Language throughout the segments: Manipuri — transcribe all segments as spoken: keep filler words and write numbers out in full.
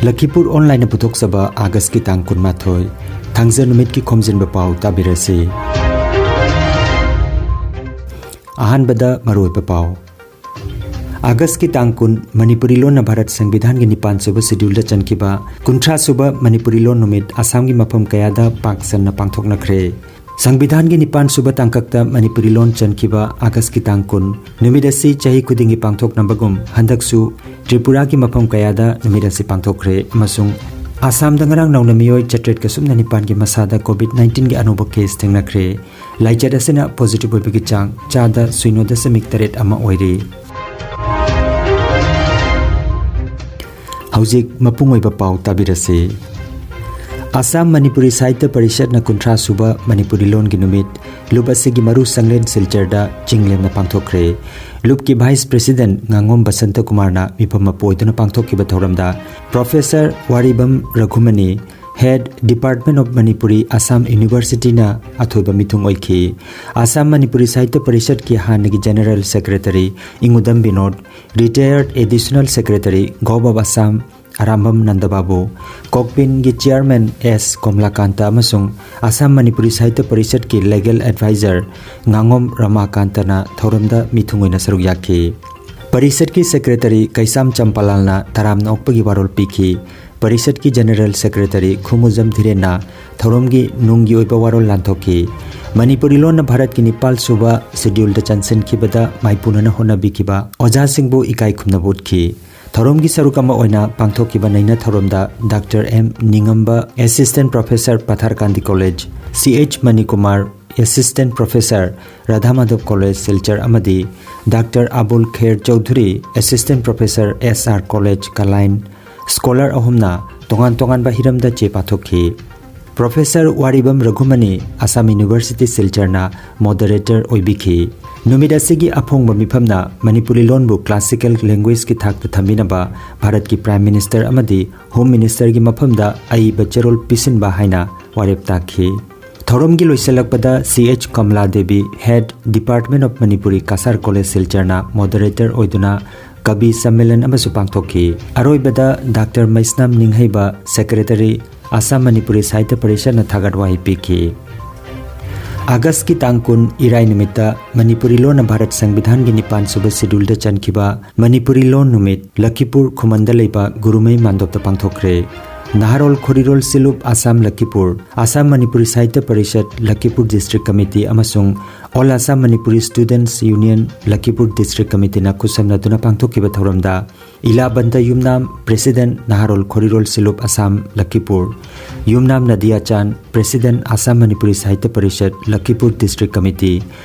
ꯂꯈꯤꯄꯨꯔ ꯑꯣꯟꯂꯥꯏꯟꯅ ꯄꯨꯊꯣꯛꯆꯕ ꯑꯥꯒꯁꯀꯤ ꯇꯥꯡ ꯀꯨꯟꯃꯥꯊꯣꯏ, ꯊꯥꯡꯖ ꯅꯨꯃꯤꯠꯀꯤ ꯈꯣꯝꯖꯤꯟꯕ ꯄꯥꯎ ꯇꯥꯕꯤꯔꯁꯤ꯫ ꯑꯍꯥꯟꯕꯗ ꯃꯔꯨꯑꯣꯏꯕ ꯄꯥꯎ꯫ ꯑꯥꯒꯁꯀꯤ ꯇꯥꯡ ꯀꯨꯟ, ꯃꯅꯤꯄꯨꯔꯤ ꯂꯣꯟꯅ ꯚꯥꯔꯠ ꯁꯪꯕꯤꯙꯥꯟꯒꯤ ꯅꯤꯄꯥꯟ ꯁꯨꯕ ꯁꯦꯗ꯭ꯌꯨꯜꯗ ꯆꯟꯈꯤꯕ ꯀꯨꯟꯊ꯭ꯔꯥ ꯁꯨꯕ ꯃꯅꯤꯄꯨꯔꯤ ꯂꯣꯟ ꯅꯨꯃꯤꯠ ꯑꯁꯥꯝꯒꯤ ꯃꯐꯝ ꯀꯌꯥꯗ ꯄꯥꯛ ꯁꯟꯅ ꯄꯥꯡꯊꯣꯛꯅꯈ꯭ꯔꯦ꯫ ꯁꯪꯕꯤꯙꯥꯟꯒꯤ ꯅꯤꯄꯥꯟ ꯁꯨꯕ ꯇꯥꯡꯀꯛꯇ ꯃꯅꯤꯄꯨꯔꯤ ꯂꯣꯟ ꯆꯟꯈꯤꯕ ꯑꯥꯒꯁꯀꯤ ꯇꯥꯡ ꯀꯨꯟ ꯅꯨꯃꯤꯠ ꯑꯁꯤ ꯆꯍꯤ ꯈꯨꯗꯤꯡꯒꯤ ꯄꯥꯡꯊꯣꯛꯅꯕꯒꯨꯝ, ꯍꯟꯗꯛꯁꯨ ꯇ꯭ꯔꯤꯄꯨꯔꯥꯒꯤ ꯃꯐꯝ ꯀꯌꯥꯗ ꯅꯨꯃꯤꯠ ꯑꯁꯤ ꯄꯥꯡꯊꯣꯛꯈ꯭ꯔꯦ ꯑꯃꯁꯨꯡ ꯑꯁꯥꯝꯗ ꯉꯔꯥꯡ ꯅꯧꯅ ꯃꯤꯑꯣꯏ ꯆꯥꯇ꯭ꯔꯦꯠꯀ ꯁꯨꯞꯅ ꯅꯤꯄꯥꯟꯒꯤ ꯃꯁꯥꯗ ꯀꯣꯚꯤꯗ ꯅꯥꯏꯟꯇꯤꯟꯒꯤ ꯑꯅꯧꯕ ꯀꯦꯁ ꯊꯦꯡꯅꯈ꯭ꯔꯦ꯫ ꯂꯥꯏꯆꯠ ꯑꯁꯤꯅ ꯄꯣꯖꯤꯇꯤꯚ ꯑꯣꯏꯕꯒꯤ ꯆꯥꯡ ꯆꯥꯗ ꯁꯤꯅꯣ ꯗꯁꯃꯤꯛ ꯇꯔꯦꯠ ꯑꯃ ꯑꯣꯏꯔꯤ꯫ ꯍꯧꯖꯤꯛ ꯃꯄꯨꯡ ꯑꯣꯏꯕ ꯄꯥꯎ ꯇꯥꯕꯤꯔꯁꯤ꯫ ꯑꯁꯥꯝ ꯃꯅꯤꯄꯨꯔꯤ ꯁꯥꯍꯤꯇ꯭ꯌ ꯄꯔꯤꯁꯠꯅ ꯀꯨꯟꯊ꯭ꯔꯥ ꯁꯨꯕ ꯃꯅꯤꯄꯨꯔꯤ ꯂꯣꯟꯒꯤ ꯅꯨꯃꯤꯠ ꯂꯨꯞ ꯑꯁꯤꯒꯤ ꯃꯔꯨ ꯁꯪꯂꯦꯟ ꯁꯤꯜꯆꯔꯗ ꯆꯤꯡ ꯂꯦꯝꯅ ꯄꯥꯡꯊꯣꯛꯈ꯭ꯔꯦ꯫ ꯂꯨꯞꯀꯤ ꯚꯥꯏꯁ ꯄ꯭ꯔꯦꯁꯤꯗꯦꯟꯠ ꯉꯥꯉꯣꯝ ꯕꯁꯟꯇ ꯀꯨꯃꯥꯔꯅ ꯃꯤꯐꯝ ꯃꯄꯨ ꯑꯣꯏꯗꯨꯅ ꯄꯥꯡꯊꯣꯛꯈꯤꯕ ꯊꯧꯔꯝꯗ professor Waribam Raghumani, head department of Manipuri, Assam ꯌꯨꯅꯤꯚꯔꯁꯤꯇꯤꯅ ꯑꯊꯣꯏꯕ ꯃꯤꯊꯨꯡ ꯑꯣꯏꯈꯤ꯫ ꯑꯁꯥꯝ ꯃꯅꯤꯄꯨꯔꯤ ꯁꯥꯍꯤꯇ꯭ꯌ ꯄꯔꯤꯁꯠꯀꯤ ꯍꯥꯟꯅꯒꯤ general secretary Ingudam Binod, retired additional secretary gov of Assam Arambam Nandababu, ꯀꯣꯛꯄꯤꯟꯒꯤ ꯆꯤꯌꯥꯔꯃꯦꯟ ꯑꯦꯁ ꯀꯣꯝꯂꯥꯀꯥꯟꯇ ꯑꯃꯁꯨꯡ ꯑꯁꯥꯝ ꯃꯅꯤꯄꯨꯔꯤ ꯁꯥꯍꯤꯇ꯭ꯌ ꯄꯔꯤꯁꯠꯀꯤ ꯂꯤꯒꯦꯜ ꯑꯦꯗꯚꯥꯏꯖꯔ ꯉꯥꯉꯣꯝ ꯔꯃꯥꯀꯥꯟꯇꯅ ꯊꯧꯔꯝꯗ ꯃꯤꯊꯨꯡ ꯑꯣꯏꯅ ꯁꯔꯨꯛ ꯌꯥꯈꯤ꯫ ꯄꯔꯤꯁꯠꯀꯤ ꯁꯦꯀ꯭ꯔꯦꯇꯔꯤ ꯀꯩꯁꯥꯝ ꯆꯝꯄꯥꯂꯥꯜꯅ ꯇꯔꯥꯝꯅ ꯑꯣꯛꯄꯒꯤ ꯋꯥꯔꯣꯜ ꯄꯤꯈꯤ꯫ ꯄꯔꯤꯁꯠꯀꯤ ꯖꯦꯅꯔꯦꯜ ꯁꯦꯀ꯭ꯔꯦꯇꯔꯤ ꯈꯨꯃꯨꯖꯝ ꯙꯤꯔꯦꯟꯅ ꯊꯧꯔꯝꯒꯤ ꯅꯨꯡꯒꯤ ꯑꯣꯏꯕ ꯋꯥꯔꯣꯜ ꯂꯥꯟꯊꯣꯛꯈꯤ꯫ ꯃꯅꯤꯄꯨꯔꯤ ꯂꯣꯟꯅ ꯚꯥꯔꯠꯀꯤ ꯅꯤꯄꯥꯜ ꯁꯨꯕ ꯁꯦꯗ꯭ꯌꯨꯜꯗ ꯆꯟꯁꯤꯟꯈꯤꯕꯗ ꯃꯥꯏꯄꯨꯅꯅ ꯍꯣꯠꯅꯕꯤꯈꯤꯕ ꯑꯣꯖꯥꯁꯤꯡꯕꯨ ꯏꯀꯥꯏ ꯈꯨꯝꯅꯕ ꯎꯠꯈꯤ꯫ ꯊꯧꯔꯝꯒꯤ ꯁꯔꯨꯛ ꯑꯃ ꯑꯣꯏꯅ ꯄꯥꯡꯊꯣꯛꯈꯤꯕ ꯅꯩꯅ ꯊꯧꯔꯝꯗ ꯗꯥꯛꯇꯔ ꯑꯦꯝ ꯅꯤꯡꯉꯝꯕ, assistant professor, Patharkandi college, C H Manikumar, assistant professor, Radha Madhab college Silchar ꯑꯃꯗꯤ doctor Abul Kher Choudhury, assistant professor, S R college Kalain, scholar ꯑꯍꯨꯝꯅ ꯇꯣꯉꯥꯟ ꯇꯣꯉꯥꯟꯕ ꯍꯤꯔꯝꯗ ꯆꯦ ꯄꯥꯊꯣꯛꯈꯤ꯫ ꯄ꯭ꯔꯣꯐꯦꯁꯔ ꯋꯥꯔꯤꯕꯝ ꯔꯘꯨꯃꯅꯤ, ꯑꯁꯥꯝ ꯌꯨꯅꯤꯚꯔꯁꯤꯇꯤ ꯁꯤꯜꯆꯔꯅ ꯃꯣꯗꯔꯦꯇꯔ ꯑꯣꯏꯕꯤꯈꯤ꯫ ꯅꯨꯃꯤꯠ ꯑꯁꯤꯒꯤ ꯑꯐꯣꯡꯕ ꯃꯤꯐꯝꯅ ꯃꯅꯤꯄꯨꯔꯤ ꯂꯣꯟꯕꯨ ꯀ꯭ꯂꯥꯁꯤꯀꯦꯜ ꯂꯦꯡꯒ꯭ꯋꯦꯖꯀꯤ ꯊꯥꯛꯇ ꯊꯝꯕꯤꯅꯕ ꯚꯥꯔꯠꯀꯤ ꯄ꯭ꯔꯥꯏꯝ ꯃꯤꯅꯤꯁꯇꯔ ꯑꯃꯗꯤ ꯍꯣꯝ ꯃꯤꯅꯤꯁꯇꯔꯒꯤ ꯃꯐꯝꯗ ꯑꯏꯕ ꯆꯦꯔꯣꯜ ꯄꯤꯁꯤꯟꯕ ꯍꯥꯏꯅ ꯋꯥꯔꯦꯞ ꯇꯥꯈꯤ꯫ ꯊꯧꯔꯝꯒꯤ ꯂꯣꯏꯁꯤꯜꯂꯛꯄꯗ C H Kamala Devi, head department of Manipuri Cachar college ꯁꯤꯜꯆꯔꯅ ꯃꯣꯗꯔꯦꯇꯔ ꯑꯣꯏꯗꯨꯅ ꯀꯕꯤ ꯁꯝꯃꯦꯂꯟ ꯑꯃꯁꯨ ꯄꯥꯡꯊꯣꯛꯈꯤ꯫ ꯑꯔꯣꯏꯕꯗ ꯗꯥꯛꯇꯔ ꯃꯩꯁꯅꯥꯝ ꯅꯤꯡꯍꯩꯕ, ꯁꯦꯀ꯭ꯔꯦꯇꯔꯤ, ꯑꯁꯥꯝ ꯃꯅꯤꯄꯨꯔꯤ ꯁꯥꯍꯤꯇ꯭ꯌ ꯄꯔꯤꯁꯠꯅ ꯊꯥꯒꯠ ꯋꯥꯍꯩ ꯄꯤꯈꯤ꯫ ꯑꯥꯒꯁꯀꯤ ꯇꯥꯡ ꯀꯨꯟ, ꯏꯔꯥꯏ ꯅꯨꯃꯤꯠꯇ ꯃꯅꯤꯄꯨꯔꯤ ꯂꯣꯟꯅ ꯚꯥꯔꯠ ꯁꯪꯕꯤꯙꯥꯟꯒꯤ ꯅꯤꯄꯥꯟ ꯁꯨꯕ ꯁꯦꯗ꯭ꯌꯨꯜꯗ ꯆꯟꯈꯤꯕ ꯃꯅꯤꯄꯨꯔꯤ ꯂꯣꯟ ꯅꯨꯃꯤꯠ ꯂꯈꯤꯄꯨꯔ ꯈꯨꯃꯟꯗ ꯂꯩꯕ ꯒꯨꯔꯨꯃꯩ ꯃꯥꯟꯗꯣꯞꯇ ꯄꯥꯡꯊꯣꯛꯈ꯭ꯔꯦ꯫ ꯅꯍꯥꯔꯣꯜ ꯈꯣꯔꯤꯔꯣꯜ ꯁꯤꯂꯨꯞ ꯑꯁꯥꯝ ꯂꯈꯤꯄꯨꯔ, ꯑꯁꯥꯝ ꯃꯅꯤꯄꯨꯔꯤ ꯁꯥꯍꯤꯇ꯭ꯌ ꯄꯔꯤꯁꯠ ꯂꯈꯤꯄꯨꯔ ꯗꯤꯁꯇ꯭ꯔꯤꯛ ꯀꯃꯤꯇꯤ ꯑꯃꯁꯨꯡ all Assam Manipuri students union Lakhipur district ꯀꯃꯤꯇꯤꯅ ꯈꯨꯠꯁꯝꯅꯗꯨꯅ ꯄꯥꯡꯊꯣꯛꯈꯤꯕ ꯊꯧꯔꯝꯗ ꯏꯂꯥꯕꯟꯇ ꯌꯨꯝꯅꯥꯝ, ꯄ꯭ꯔꯦꯁꯤꯗꯦꯟꯠ ꯅꯍꯥꯔꯣꯜ ꯈꯣꯔꯤꯔꯣꯜ ꯁꯤꯂꯨꯞ Assam ꯂꯈꯤꯄꯨꯔ, Yumnam Nadiya Chand, president Assam Manipuri Sahitya Parishad Lakhipur district committee,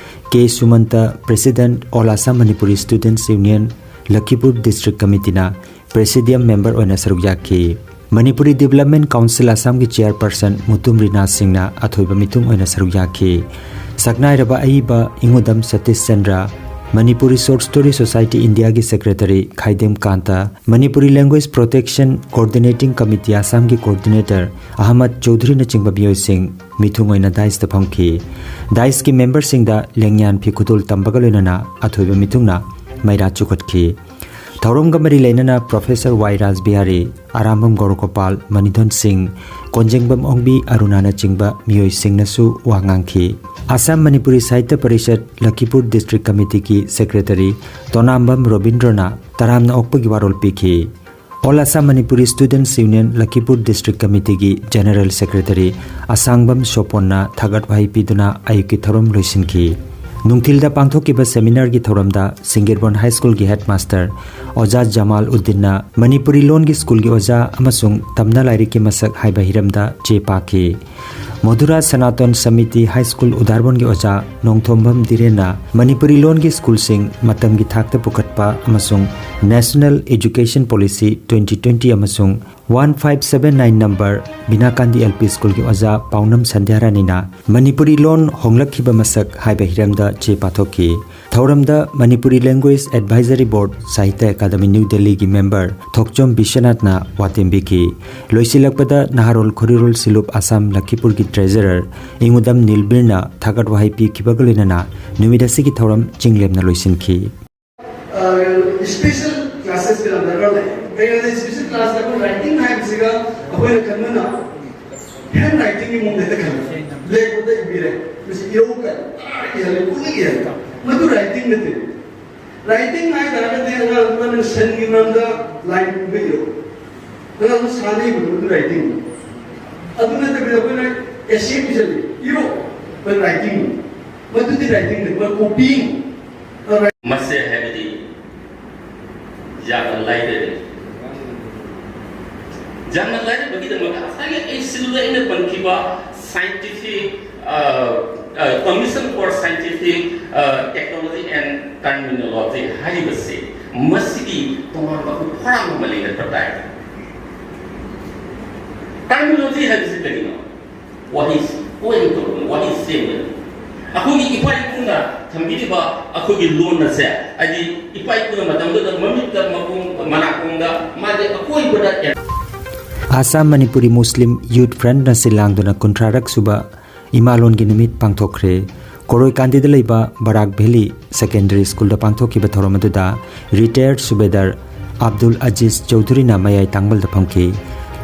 K Sumanta, president all Assam Manipuri students union Lakhipur district ꯀꯃꯤꯇꯤꯅ ꯄ꯭ꯔꯦꯁꯤꯗꯤꯌꯝ ꯃꯦꯝꯕꯔ ꯑꯣꯏꯅ ꯁꯔꯨꯛ ꯌꯥꯈꯤ꯫ ꯃꯅꯤꯄꯨꯔꯤ ꯗꯤꯕꯦꯂꯞꯃꯦꯟꯠ ꯀꯥꯎꯟꯁꯤꯜ ꯑꯁꯥꯝꯒꯤ ꯆꯤꯌꯔꯄꯔꯁꯟ ꯃꯨꯇꯨꯝ ꯔꯤꯅꯥ ꯁꯤꯡꯅ ꯑꯊꯣꯏꯕ ꯃꯤꯊꯨꯡ ꯑꯣꯏꯅ ꯁꯔꯨꯛ ꯌꯥꯈꯤ꯫ ꯁꯛꯅꯥꯏꯔꯕ ꯑꯏꯕ Ingudam Satish Chandra, Manipuri short story society ꯏꯟꯗꯤꯌꯥꯒꯤ secretary Khaidem Kanta, Manipuri language protection coordinating committee ꯑꯁꯥꯝꯒꯤ ꯀꯣꯑꯣꯔꯗꯤꯅꯦꯇꯔ ꯑꯍꯃꯗ ꯆꯧꯙꯨꯔꯤꯅꯆꯤꯡꯕ ꯃꯤꯑꯣꯏꯁꯤꯡ ꯃꯤꯊꯨꯡ ꯑꯣꯏꯅ ꯗꯥꯏꯁꯇ ꯐꯝꯈꯤ꯫ ꯗꯥꯏꯁꯀꯤ ꯃꯦꯝꯕꯔꯁꯤꯡꯗ ꯂꯦꯡꯌꯥꯟ ꯐꯤ ꯈꯨꯗꯣꯜ ꯇꯝꯕꯒ ꯂꯣꯏꯅꯅ ꯑꯊꯣꯏꯕ ꯃꯤꯊꯨꯡꯅ ꯃꯩꯔꯥ ꯆꯨꯈꯠꯈꯤ꯫ ꯊꯧꯔꯝꯒ ꯃꯔꯤ ꯂꯩꯅꯅ ꯄ꯭ꯔꯣꯐꯦꯁꯔ ꯋꯥꯏ ꯔꯥꯖꯕꯤꯍꯥꯔꯤ, ꯑꯔꯥꯝꯕꯝ ꯒꯧꯔꯒꯣꯄꯥꯜ, ꯃꯅꯤꯙꯟ ꯁꯤꯡ, ꯀꯣꯟꯖꯦꯡꯕꯝ ꯑꯣꯡꯕꯤ ꯑꯔꯨꯅꯥꯅꯆꯤꯡꯕ ꯃꯤꯑꯣꯏꯁꯤꯡꯅꯁꯨ ꯋꯥ ꯉꯥꯡꯈꯤ꯫ ꯑꯁꯥꯝ ꯃꯅꯤꯄꯨꯔꯤ ꯁꯥꯍꯤꯇ꯭ꯌ ꯄꯔꯤꯁꯠ ꯂꯈꯤꯄꯨꯔ ꯗꯤꯁꯇ꯭ꯔꯤꯛ ꯀꯃꯤꯇꯤꯒꯤ ꯁꯦꯀ꯭ꯔꯦꯇꯔꯤ ꯇꯣꯅꯥꯝꯕꯝ ꯔꯣꯕꯤꯟꯗ꯭ꯔꯣꯅ ꯇꯔꯥꯝꯅ ꯑꯣꯛꯄꯒꯤ ꯋꯥꯔꯣꯜ ꯄꯤꯈꯤ꯫ All Assam Manipuri students union Lakhipur district ꯀꯃꯤꯇꯤꯒꯤ ꯖꯦꯅꯔꯦꯜ ꯁꯦꯀ꯭ꯔꯦꯇꯔꯤ ꯑꯁꯥꯡꯕꯝ ꯁꯣꯄꯣꯟꯅ ꯊꯥꯒꯠ ꯋꯥꯍꯩ ꯄꯤꯗꯨꯅ ꯑꯌꯨꯛꯀꯤ ꯊꯧꯔꯝ ꯂꯣꯏꯁꯤꯟꯈꯤ꯫ ꯅꯨꯡꯊꯤꯜꯗ ꯄꯥꯡꯊꯣꯛꯈꯤꯕ ꯁꯦꯃꯤꯅꯥꯔꯒꯤ ꯊꯧꯔꯝꯗ ꯁꯤꯡꯒꯤꯔꯕꯣꯟ ꯍꯥꯏ ꯁ꯭ꯀꯨꯜꯒꯤ ꯍꯦꯗꯃꯥꯁꯇꯔ ꯑꯣꯖꯥ ꯖꯃꯥꯜ ꯎꯗꯤꯟꯅ ꯃꯅꯤꯄꯨꯔꯤ ꯂꯣꯟꯒꯤ ꯁ꯭ꯀꯨꯜꯒꯤ ꯑꯣꯖꯥ ꯑꯃꯁꯨꯡ ꯇꯝꯅ ꯂꯥꯏꯔꯤꯛꯀꯤ ꯃꯁꯛ ꯍꯥꯏꯕ ꯍꯤꯔꯝꯗ ꯆꯦ ꯄꯥꯈꯤ꯫ ꯃꯣꯙꯨꯔꯥ ꯁꯅꯥꯇꯣꯟ ꯁꯃꯤꯇꯤ ꯍꯥꯏ ꯁ꯭ꯀꯨꯜ ꯎꯗꯥꯔꯕꯣꯟꯒꯤ ꯑꯣꯖꯥ ꯅꯣꯡꯊꯣꯝꯕꯝ ꯙꯤꯔꯦꯟꯅ ꯃꯅꯤꯄꯨꯔꯤ ꯂꯣꯟꯒꯤ ꯁ꯭ꯀꯨꯜꯁꯤꯡ ꯃꯇꯝꯒꯤ ꯊꯥꯛꯇ ꯄꯨꯈꯠꯄ ꯑꯃꯁꯨꯡ National Education Policy twenty twenty ꯑꯃꯁꯨꯡ one five seven nine number Binakandi L P ꯁ꯭ꯀꯨꯜꯒꯤ ꯑꯣꯖꯥ ꯄꯥꯎꯅꯝ ꯁꯟꯙ꯭ꯌꯥꯔꯥꯅꯤꯅ ꯃꯅꯤꯄꯨꯔꯤ ꯂꯣꯟ ꯍꯣꯡꯂꯛꯈꯤꯕ ꯃꯁꯛ ꯍꯥꯏꯕ ꯍꯤꯔꯝꯗ ꯆꯦ ꯄꯥꯊꯣꯛꯈꯤ꯫ ꯊꯧꯔꯝꯗ ꯃꯅꯤꯄꯨꯔꯤ ꯂꯦꯡꯒ꯭ꯋꯦꯖ ꯑꯦꯗꯚꯥꯏꯖꯔꯤ ꯕꯣꯔꯗ, ꯁꯥꯍꯤꯇ꯭ꯌ ꯑꯦꯀꯥꯗꯃꯤ ꯅ꯭ꯌꯨ ꯗꯦꯜꯂꯤꯒꯤ ꯃꯦꯝꯕꯔ ꯊꯣꯛꯆꯣꯝ ꯕꯤꯁ꯭ꯋꯅꯥꯊꯅ ꯋꯥ ꯇꯦꯝꯕꯤꯈꯤ꯫ ꯂꯣꯏꯁꯤꯜꯂꯛꯄꯗ ꯅꯍꯥꯔꯣꯜ ꯈꯣꯔꯤꯔꯣꯜ ꯁꯤꯂꯨꯞ ꯑꯁꯥꯝ ꯂꯈꯤꯄꯨꯔꯒꯤ ꯇ꯭ꯔꯦꯖꯔꯔ ꯏꯉꯨꯗꯝ ꯅꯤꯜꯕꯤꯔꯅ ꯊꯥꯒꯠ ꯋꯥꯍꯩ ꯄꯤꯈꯤꯕꯒ ꯂꯣꯏꯅꯅ ꯅꯨꯃꯤꯠ ꯑꯁꯤꯒꯤ ꯊꯧꯔꯝ ꯆꯤꯡꯂꯦꯝꯅ ꯂꯣꯏꯁꯤꯟꯈꯤ꯫ ꯑ, ꯏꯁꯄꯦꯁꯦꯜ ꯀ꯭ꯂꯥꯁꯦꯁꯀꯤ ꯌꯥꯝ ꯗꯔꯀꯥꯔ ꯂꯩ꯫ ꯀꯩꯒꯤꯅꯣꯗ ꯏꯁꯄꯦꯁꯦꯜ ꯀ꯭ꯂꯥꯁꯇ ꯑꯩꯈꯣꯏ ꯔꯥꯏꯇꯤꯡ ꯍꯥꯏꯕꯁꯤꯒ ꯑꯩꯈꯣꯏꯅ ꯈꯟꯕꯅ ꯍꯦꯟ ꯔꯥꯏꯇꯤꯡꯒꯤ ꯃꯑꯣꯡꯗ ꯍꯦꯛꯇ ꯈꯟꯕ꯫ ꯕ꯭ꯂꯦꯛꯕꯣꯔꯗꯇ ꯏꯕꯤꯔꯦ, ꯃꯁꯤ ꯏꯔꯧ ꯀꯥꯏꯅ ꯇꯔꯥ ꯏꯍꯜꯂꯦ, ꯄꯨꯡꯏ ꯏꯍꯜꯂꯦ꯫ ꯃꯗꯨ ꯔꯥꯏꯇꯤꯡ ꯅꯠꯇꯦ꯫ ꯔꯥꯏꯇꯤꯡ ꯍꯥꯏ ꯇꯥꯔꯒꯗꯤ ꯑꯉꯥꯡꯗꯨꯅ ꯁꯟꯒꯤ ꯃꯔꯝꯗ ꯂꯥꯏꯟ ꯄꯨꯕ ꯏꯔꯣ, ꯑꯉꯥꯡꯗꯨ ꯁꯥꯟꯅ ꯏꯕꯗꯣ ꯃꯗꯨ ꯔꯥꯏꯇꯤꯡ꯫ ꯑꯗꯨ ꯅꯠꯇꯕꯤꯗ ꯑꯩꯈꯣꯏꯅ ꯑꯦꯁꯦ ꯄꯤꯁꯜꯂꯤ, ꯏꯔꯣ, ꯃꯗꯨ ꯔꯥꯏꯇꯤꯡ꯫ ꯃꯗꯨꯗꯤ ꯔꯥꯏꯇꯤꯡ ꯅꯠꯇꯦ, ꯃꯗꯨ ꯀꯣꯄꯤꯡ꯫ ꯃꯁꯦ ꯍꯥꯏꯕꯗꯤ ꯌꯥꯝꯅ ꯂꯥꯏꯔꯔꯦ꯫ ꯌꯥꯝꯅ ꯂꯥꯏꯔꯕꯒꯤꯗꯃꯛꯇ ꯉꯁꯥꯏꯒꯤ ꯑꯩ ꯁꯤꯗ ꯑꯩꯅ ꯄꯟꯈꯤꯕ scientific Commission for Scientific Technology and Terminology ꯍꯥꯏꯔꯤꯕꯁꯤ ꯃꯁꯤꯒꯤ ꯇꯣꯉꯥꯟꯕ ꯈꯨꯐꯥꯡ ꯑꯃ ꯂꯩꯅꯗ꯭ꯔ ꯇꯥꯏ꯫ ꯇꯔꯃꯤꯅꯣꯂꯣꯖꯤ ꯍꯥꯏꯕꯁꯤ ꯀꯔꯤꯅꯣ? ꯋꯥꯍꯩ ꯄꯣꯏꯟ ꯇꯧꯕꯅꯤ, ꯋꯥꯍꯩ ꯁꯦꯝꯕꯅꯤ꯫ ꯑꯩꯈꯣꯏꯒꯤ ꯏꯄꯥ ꯏꯄꯨꯅ ꯊꯝꯕꯤꯔꯤꯕ ꯑꯩꯈꯣꯏꯒꯤ ꯂꯣꯟ ꯑꯁꯦ, ꯍꯥꯏꯗꯤ ꯏꯄꯥ ꯏꯄꯨꯅ ꯃꯇꯝꯗꯨꯗ ꯃꯃꯤꯠꯇ ꯃꯈꯣꯡ ꯃꯅꯥꯀꯣꯡꯗ ꯃꯥꯒꯤ ꯑꯀꯣꯏꯕꯗ ꯑꯦ ꯑꯥꯁꯥꯝ ꯃꯅꯤꯄꯨꯔꯤ ꯃꯨꯁꯂꯤꯝ ꯌꯨꯠ ꯐ꯭ꯔꯟꯠꯅ ꯁꯤꯜ ꯂꯥꯡꯗꯨꯅ ꯀꯨꯟꯊ꯭ꯔꯥꯔꯛ ꯁꯨꯕ ꯏꯃꯥꯂꯣꯟꯒꯤ ꯅꯨꯃꯤꯠ ꯄꯥꯡꯊꯣꯛꯈ꯭ꯔꯦ꯫ ꯀꯣꯔꯣꯏꯀꯥꯟꯗꯤꯗ ꯂꯩꯕ ꯕꯔꯥꯛ ꯚꯦꯂꯤ ꯁꯦꯀꯦꯟꯗꯔꯤ ꯁ꯭ꯀꯨꯜꯗ ꯄꯥꯡꯊꯣꯛꯈꯤꯕ ꯊꯧꯔꯝ ꯑꯗꯨꯗ ꯔꯤꯇꯥꯌꯔ ꯁꯨꯕꯦꯗꯥꯔ ꯑꯕꯗꯨꯜ ꯑꯖꯤꯖ ꯆꯧꯙꯨꯔꯤꯅ ꯃꯌꯥꯏ ꯇꯥꯡꯕꯜꯗ ꯐꯝꯈꯤ꯫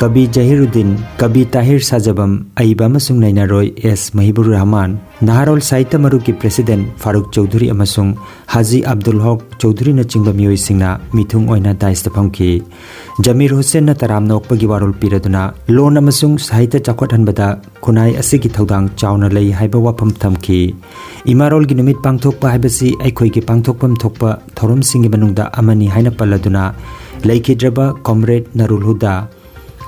ꯀꯕꯤ ꯖꯍꯤꯔꯨꯗꯤꯟ, ꯀꯕꯤ ꯇꯥꯍꯤꯔ ꯁꯥꯖꯕꯝ, ꯑꯏꯕ ꯑꯃꯁꯨꯡ ꯅꯩꯅꯔꯣꯏ ꯑꯦꯁ ꯃꯍꯤꯕꯨꯔ ꯔꯍꯃꯥꯟ, ꯅꯍꯥꯔꯣꯜ ꯁꯥꯍꯤꯇ꯭ꯌ ꯃꯔꯨꯞꯀꯤ ꯄ꯭ꯔꯦꯁꯤꯗꯦꯟꯠ ꯐꯥꯔꯨꯛ ꯆꯧꯙꯨꯔꯤ ꯑꯃꯁꯨꯡ ꯍꯥꯖꯤ ꯑꯕꯗꯨꯜ ꯍꯣꯛ ꯆꯧꯙꯨꯔꯤꯅꯆꯤꯡꯕ ꯃꯤꯑꯣꯏꯁꯤꯡꯅ ꯃꯤꯊꯨꯡ ꯑꯣꯏꯅ ꯗꯥꯏꯁꯇ ꯐꯝꯈꯤ꯫ ꯖꯃꯤꯔ ꯍꯨꯁꯦꯟꯅ ꯇꯔꯥꯝꯅ ꯑꯣꯛꯄꯒꯤ ꯋꯥꯔꯣꯜ ꯄꯤꯔꯗꯨꯅ ꯂꯣꯟ ꯑꯃꯁꯨꯡ ꯁꯥꯍꯤꯇ꯭ꯌ ꯆꯥꯎꯈꯠꯍꯟꯕꯗ ꯈꯨꯟꯅꯥꯏ ꯑꯁꯤꯒꯤ ꯊꯧꯗꯥꯡ ꯆꯥꯎꯅ ꯂꯩ ꯍꯥꯏꯕ ꯋꯥꯐꯝ ꯊꯝꯈꯤ꯫ ꯏꯃꯥꯔꯣꯜꯒꯤ ꯅꯨꯃꯤꯠ ꯄꯥꯡꯊꯣꯛꯄ ꯍꯥꯏꯕꯁꯤ ꯑꯩꯈꯣꯏꯒꯤ ꯄꯥꯡꯊꯣꯛꯐꯝ ꯊꯣꯛꯄ ꯊꯧꯔꯝꯁꯤꯡꯒꯤ ꯃꯅꯨꯡꯗ ꯑꯃꯅꯤ ꯍꯥꯏꯅ ꯄꯜꯂꯗꯨꯅ ꯂꯩꯈꯤꯗ꯭ꯔꯕ ꯀꯣꯝꯔꯦꯗ ꯅꯔꯨꯜ ꯍꯨꯗꯥ,